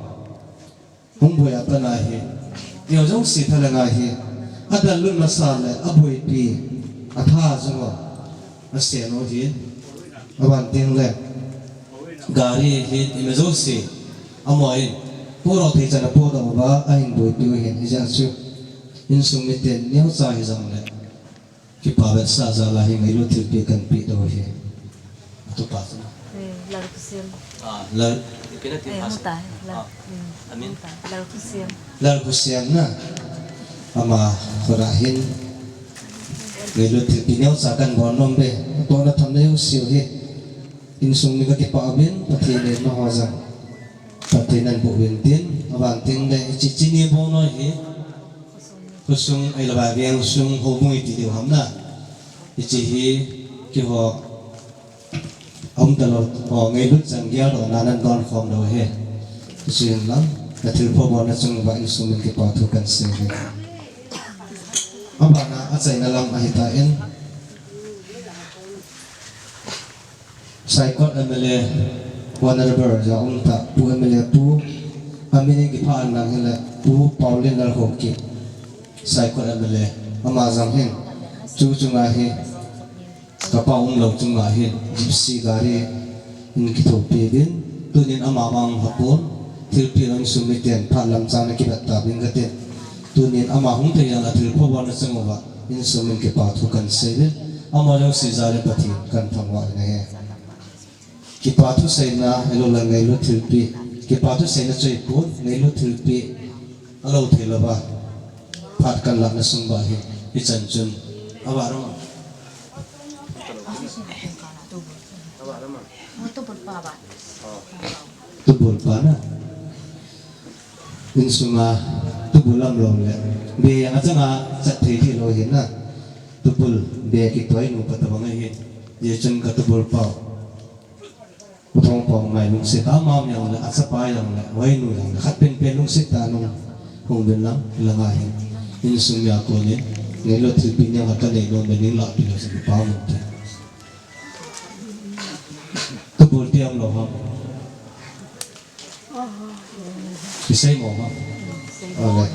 Hung boi a pat a hi, neo jouse thalheng a hi, adallut masa le aboipi, atha jong ho, asen u ahin, aban teng le, gari hi, ima jouse, amaho in, podoh thei chan a podoh uva, ahin boipi u ahin, hijeh chun, insung miten neocha hijongle, kipa vetsah jal a hi ngailut thilpeh kahin peh diu ahi. Atupa chu. Eh, Lalkhosem. Ah, Lal, ipi na ti? Eh, Lal, hmm, amin? Lalkhosem. Lalkhosem na. Ama khut a hin ngailut thilpeh neocha kahin bol nom uve. Tohna thamna jouse u hi. Insung mi kakipah uvin, Pathen in amaho jong phatthei naboh uvin tin, aban teng le, hiche, hiche ni bou noi hi. Khosung, ahilouleh veng sung houbung iti diu ham na. Hiche hi, keiho, aum talou, ho ngailut chan geldohna nan don khom lou ahi. Hiche hin lang, nathilpha bolna chung uva insung min kipa thu kahin sei uve. Abana achaina lam ahitan. Saikot M L A, Honorable ja um tah, Pu M L A Pu, amin in kiphah nang hile, Pu Paulin Lalhoukip, Saikot M L A, ama jong hin, chu chunga hi, kapa umlou chunga hin, Gypsy gari in kithopi uvin, tunin ama vang hapon, thilpeh lou insung miten, phat lamchang na kivet tauvin katin, tunin ama hung thei jal a thilpha bolna chung uva, insung min kipa thu kahin sei uvin, amaho jouse jal in Pathen kahin thangvah in ahi. Kipa thu seina, ahilouleh ngailut thilpeh. Kipa thu seina chu ahipon, ngailut thilpeh. Alou thei louva. Phat kahin lahna sung uva hi, hichan chun. Ava rama. Tubul pa na. Insunga tubul lam lou le. Be jong achanga chat thei thei lou ahi na. Tubul be kitoi nu pa tabang ahi. Hijeh chun ka tubul pau. U Thongpao ngai lungset a, ama jong le, achapa jong le, vainu jong le, khat penpen lungset a nung hung uvin lang, langa hin. Insung mi a konin, ngailut thilpeh neo khat kanei nom le ning lahpi lou se pa mun te. Tubul ti um lou ham. Kisei mo ha. Ole.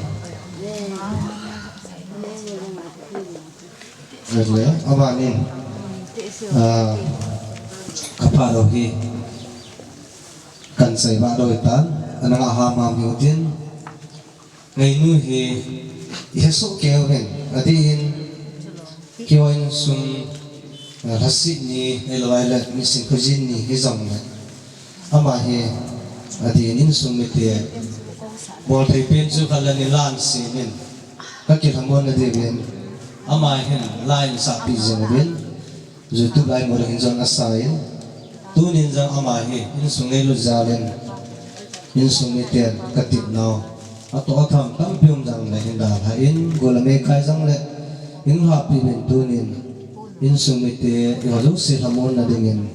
Ole, abanin. Ah, kapha lou hi. Kahin sei vah lou hitan. Ana ngah ham ham hiu tin. Ngainu hi. Ihesoh kei uvin. Adih in. Keiho insung. Lhasit ni, ahilou le, Missing Khojin ni, hijongle. Ama hi, adin insung mite, bolthei pen chu khat le ni la asemin, kakilhamon nadiuvin, ama hin la ahin sahpeh jing uvin, YouTube a imu le hin jong asah in, tunin jong ama hi, insung ngailut jal in, insung miten katepnau, atoh atham tampi um jongle hin dalhan, gol amei kai jongle, hin lhahpeh uvin tunin, insung mite, iho jouse lhamon nadingin,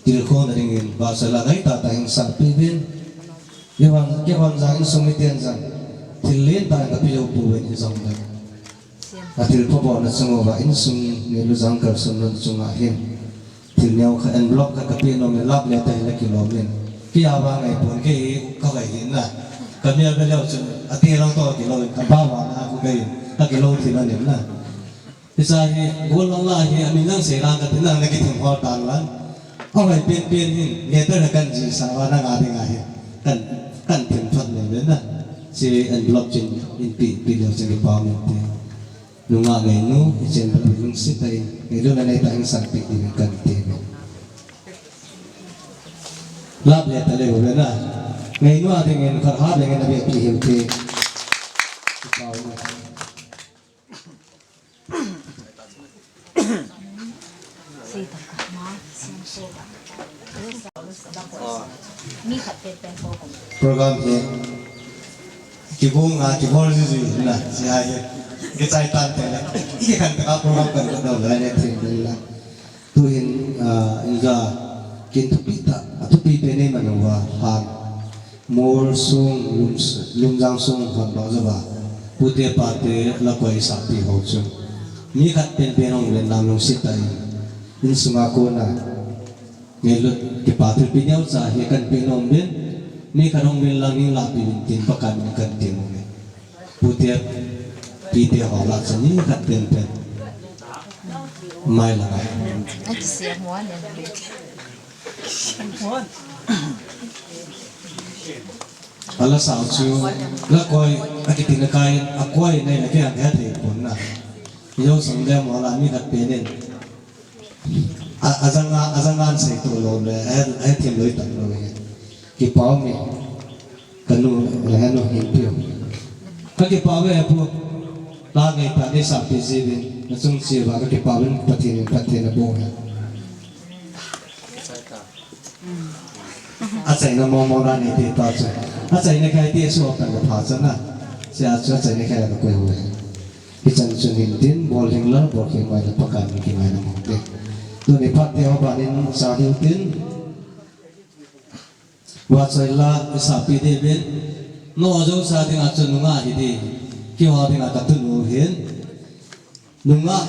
tilkhouna dingin, vahchoi la ngaitah tah hin sahpeh uvin, ihon, kihon jong insung miten jong, thil lentah in kapeh jou pouvin hijongle. Athilpha bolna chung uva insung ngailut jal kalsonna chunga hin, thil neo khat envelope khat kapeh nom in, love letter hile kilom in. Kei a vang ngaipon, kei hi kavai hina. Kamel ve leu chun, ati lang toh kilom in, kabah vana khu kei, akilom thei lou in na. Hiche hi, golhang la hi, amin lang seilang katin lang nakithim hol tan lang. Ahoi penpen hin, letter kanjihsah uva nanga dinga hi. Kan, kanthim thot nei ve na. Hiche envelope chun, inpeh, peh leu chun kipah um inte. Nungah ngeinu, hichen lungset tah in, ngeilutna neitah in sahpeh dingin kati uve. Love letter le uve na. Ngeinu a dingin khat ha dingin abeh pi hiu te. Kipah uve. Program hi kibol a, kibol jiji na, hiche hi kichai tante le. Ikikhen tah a program kan kado le ne thei le. Tuhin, ah, inga kin thupi tah, athupi pen nei man uva, han. Mol sung, lum, lumjang sung hon doh jouva, pute pate lakoi sahpeh ho chu, mi khat penpen hung ven lang lungset tah in, insunga kona ngailut kipa thilpeh neocha hi kanpeh nom uvin, mi khat hung ven lang hin lahpeh uvin tin Pakai min in kati uve. Pute, pite ho lah a chun mi khat penpen. Mai la mai. Ala sao chu, lakoi, akiti nakai, akoi nei na kei a kahe thei pon na. Jou sang le mo la mi khat pen in. A, ajanga, ajanga sei to lou le, ahe, ahe thim loi tah lou le. Kipah ume. Kanu, le henu hin piu. Kakipah uve pu. La ngai ta ni sahpeh jiuvin. Nachung cheh uva kakipah uvin Pathen in phatthei naboh uve. Achaina momo na nei te ta chu. Achaina khai te su apan ka pha chana. Hichea chu achaina khai la kakoi uve. Hichan chun hin tin, bol hing la, bol hing mai la, Pakai min kingaina mong te. Tuni phat te ho ban in sa diu tin. Vahchoi la, isahpeh diuvin. Nangho jouse dinga chu nungah hi di. Keiho dinga katunu hin. Nungah,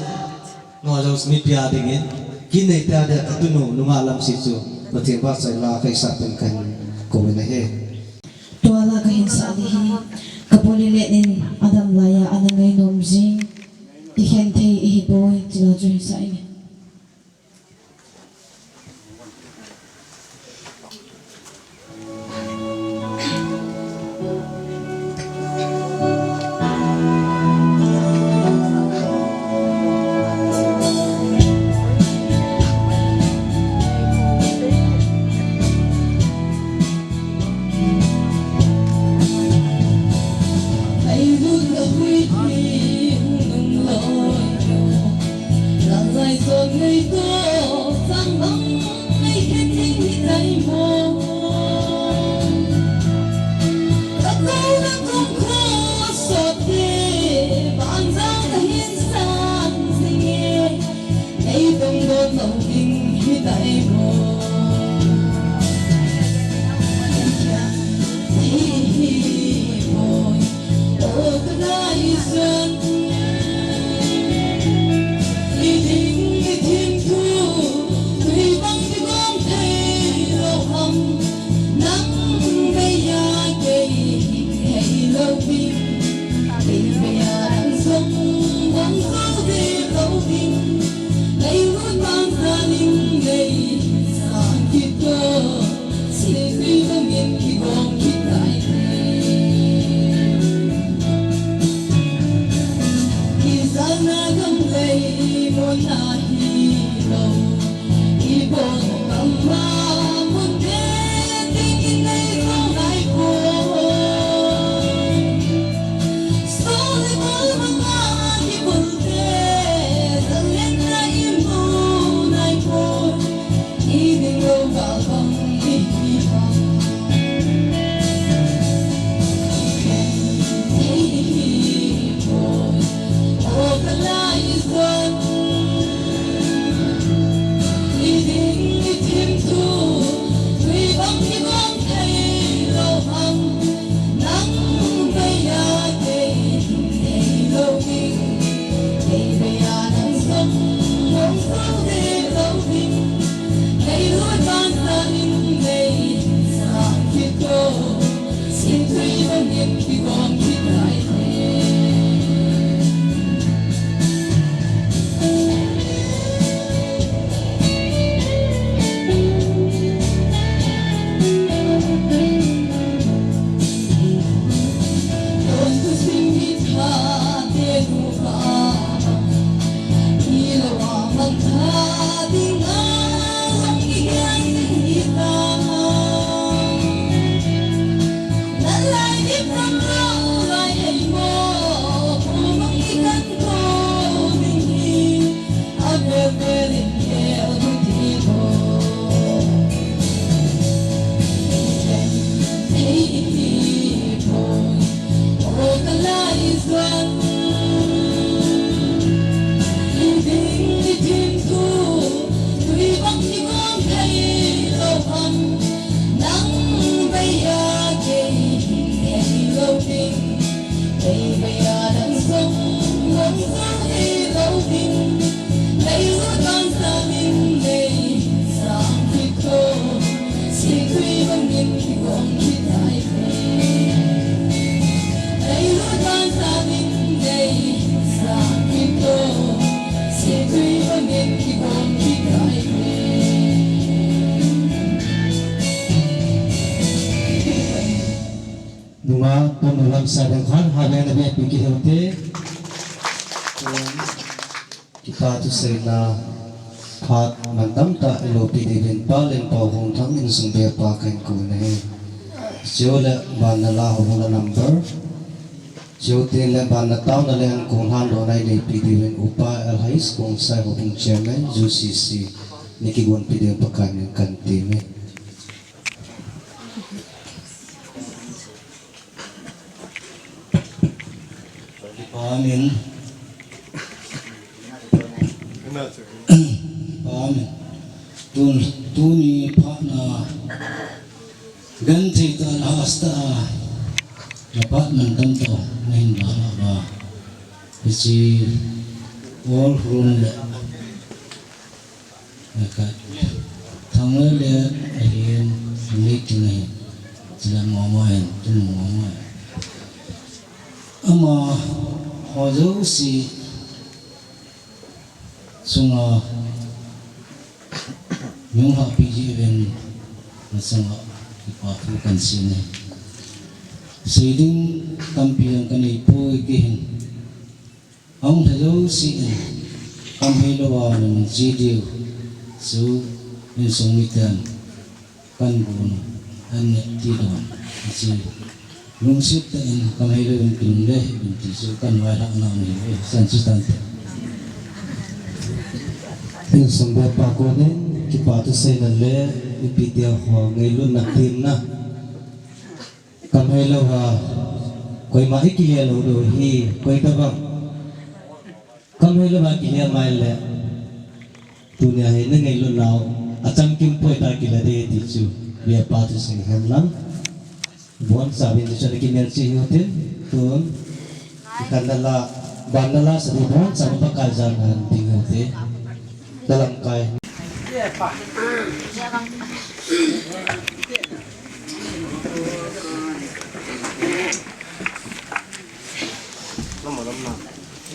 nangho jouse mipi a dingin. Kin neite a dia katunu, nungah Lamsi chu. Pathen vahchoi la, kaisah pen kahin kou in ahi. Tua la kahin sah ding hi. Kapoli le nin adam laiya ana ngai nom jing. Ikhen thei ihi poi, chila chu hin sah inge. Ei dong dong lo ding hi tai mo. Ei hi hi boy, o ka dai san. I ding i ding thu, tui bang ti gom thei lo ham. Nang bei a kei hi thei lo ding. Kei bei a nang song bang so de lo ding. Nunga tun lam sa dang khan ha ben na be pi ki heu te. Kipa thu seina phat mantam tah i loupi diuvin Pa Lenpao Hungthang insung bepa kahin kou e. Chule banna la ho la number. Chuteng le banna taona le ankong lhandohna i neipi diuvin Upa L H Kongsai Houbung Chairman U C C ni kigonpi diuvin Pakai min kahin temme. Amen. Amen. Tun, tuni phatna genthei tah le hasta a, na phat mantam tah nahin bol uva. Hiche all room le Thang le le ahin, ni tin ahin, chule mama ahin, tun mama ahin. Amaho jouse chunga nunglhahpi jeh uvin, nachunga kipa thu kahin sei e. Sei ding tampi jong kanei poi kei hin. Ahung lha jouse in, kam hei louva nung ji diu, chu insung miten, kan gon, an ne ti don, hiche, lungset tah in, kam hei louvin kilunglhai hih un ti chu, kan vailhahna ahi, chan chu tante. Insung bepa konin, kipa thu seina le, mipi te ho ngailutna temna. Kam hei louva, koima i kihe lou diu ahi, koi tabang. Kam hei louva kihe mai le. Tunia hi na ngailut nau, achamkim poi ta kila ding ti chu. Bepa thu sei hen lang. Boncha vin ti chu na kimelchih hiu tin. Tun. Ikan na la, ban na la sa di boncha Pakai jan han ding hiu te. Dalam kai.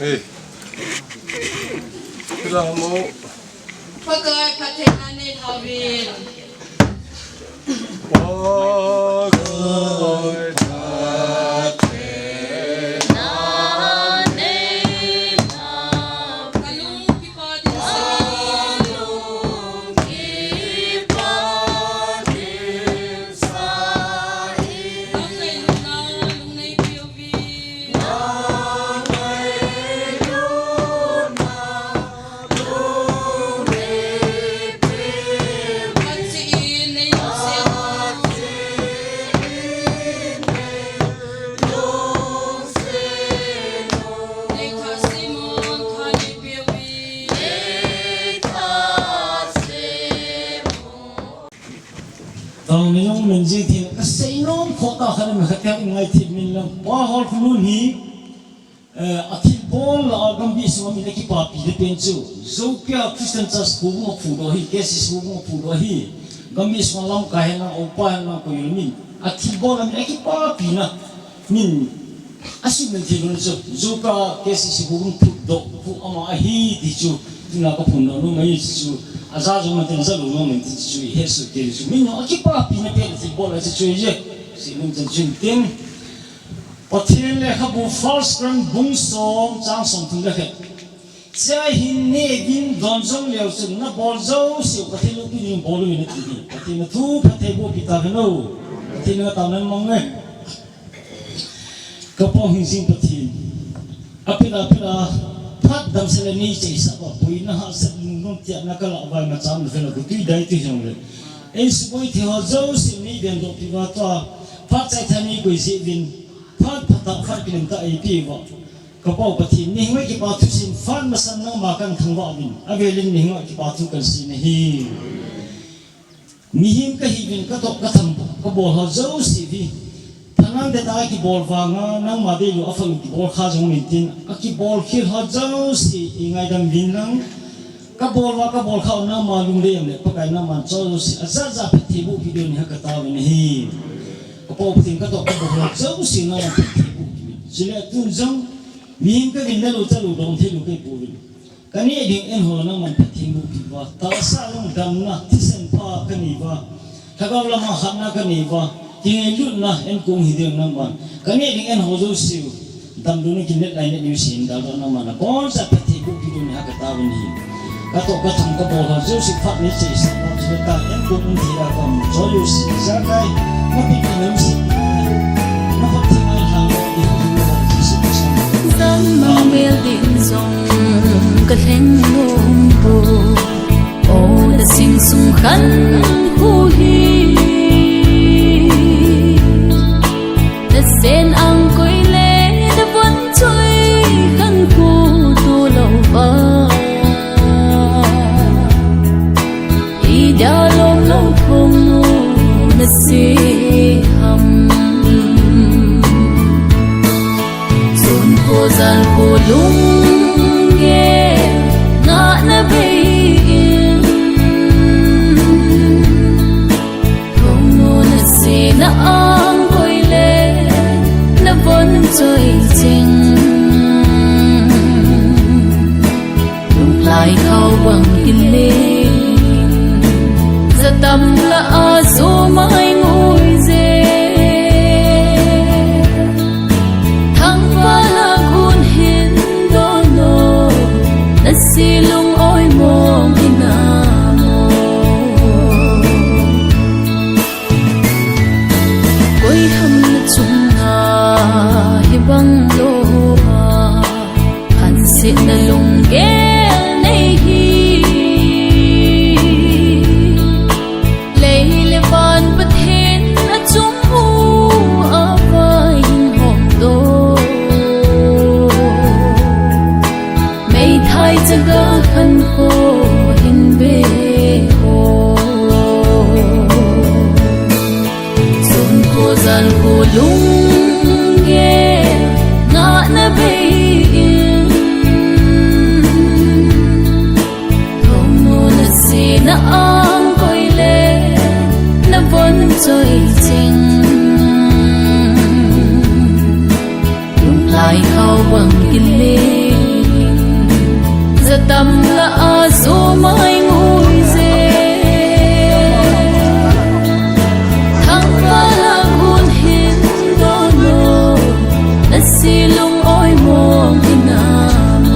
Ei. Kila mo. Pakai phattheina nei lhauvin. Tang ni jong min ji thim, ka sei nom kho ta kha, mi kha te ngai thim min lang. Pa hol khulun hi, eh, a thil bol la gam bi sung mi le kipapi le pen chu. Zokia Christian Church hu mo phu do hi, K C C hu mo phu do hi. Gam bi sung lam ka hen na, o pa hen na ko yul min. Athilbol a min akipapina min asuhmil thei lou chu, Joker K C C hung thutdoh pu ama ahi ti chu, tuna kaphondoh nom ahi chu, aja jong man tin, aja lou jong man tin chu, ihet soh kei chu, min jong akipapina pen athilbol a chu chu ahi je, Seinom chan chun tin. Pathen lekhabu First Corinthians bung som chang somthum le khat. Chea hin neuvin, don jong leu chun nabol jouseu Pathen loupi ding bol uvin ati hi. Pathen in athu phattheiboh pi tahen o. Pathen in atahsan mang e. Kapao hing jing Pathen. Apet a, apet a, phat damsel a neicheisah uva, boina hahsat, lungdon tiatna kalah uva, imacha umna vela gotwi daitwi hijongle, eisuboi thei ho jouse neivendoh pi uva, tua phat chaitha neikoi jeh uvin, phat phatah, phat kilem tah eipeh uva, kapao Pathen, nangma kipa thusim, phat masang nangma kathangvah uvin, avelin nangma kipa thu kasei nahi. Mihem kahiuvin, katoh katham kabol ho jouse hi, phatnan tah a kibol vanga nangma deilou a phalou kibol kha jong umin tin, akibol khel ho jouse eingaidam uvin lang, kabol uva kabol kha u nangma lungdei um le Pakai, nangman choi jouse ajat jat phattheiboh pi diu nahi kataovin ahi. Kapao Pathen, katoh kabol ho jouse nangman phattheiboh pi uvin. Chule tun jong mihem kahiuvin, nalou chalou dong theilou kahipouvin. Kaneh ding an ho nangman phattheiboh pi uva, tahsa lungdamna, thisan pha kanei uva, lhagao lama hatna kanei uva, kingailutna an kong hi ding nangman, kaneh ding an ho jouse u, damlouna kinepna nei ding u sin daldoh nangman aboncha phattheiboh pi diu nahi kataovin ahi. Katoh katham kabol ho jouse phat neicheisah uva, chule tah an kong um thei a kamu choi jouse ijakai, napi pi jouse, naphatthei ngai lhang uva, i hu ho Jesu Christa. Jam mang mel din jong kalheng nom poi, o, nasing sung khankho hi. Nasen angkoi le navon choi khankho tolou va, ida lom lou thong u nase ham. Sun kho jal kho lunggel ngahna bei in, thong u nase na angkoi le navon choi cheng. Lunglai khao bang kile, jatam lah a jo mai ngui je. Thangvah lah gun hin don o, nase lung oimo hinam o. Koi ham nachunga hibang lou a, khansetna lunggel nei hi. Lei le van Pathen achung uva hin hong doh. Meithai chaga khankho hin ve o. Sun kho jal kho lunggel ngahna bei in, thong u nase na angkoi le navon choi cheng. Lunglai khao bang kile, jatam lah a jo mai ngui je. Thangvah lah gun hin don o, nase lung oimo hinam o.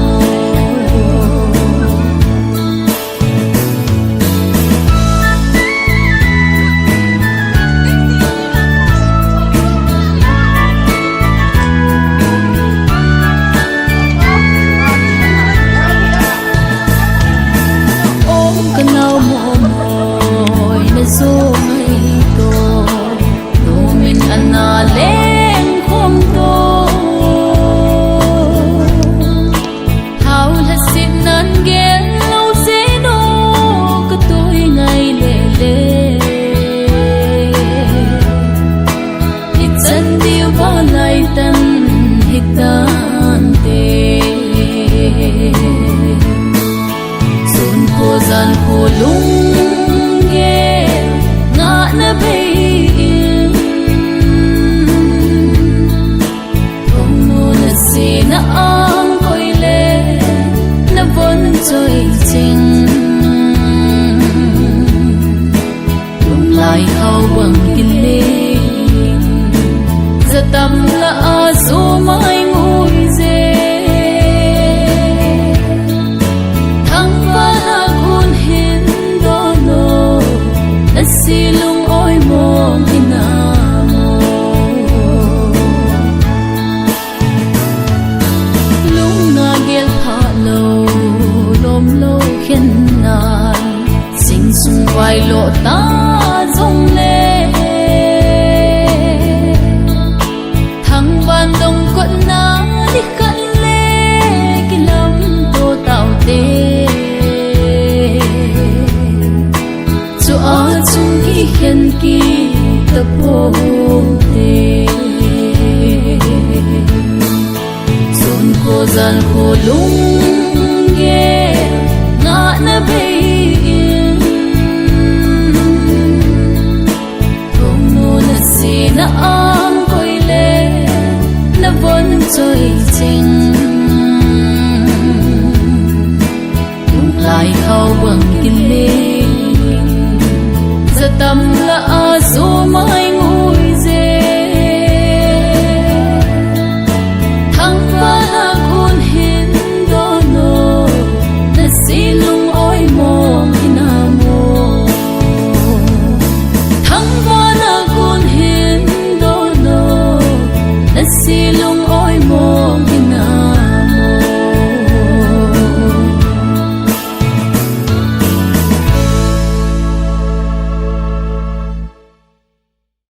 Tamlah a sumai ngui je, thangvahna gun hin dono, nasi lung oimo hinamo. Lungna gel phalou, lomlou khenna, sing sung vai lo ta jongle, thangvah dong kotna nikhat le kilamto taute. Chua chung kikhen kit tapoute. Sun ko jan ko lunggel ngahna bei in, thongnoh na sina ang koile, navon choi ching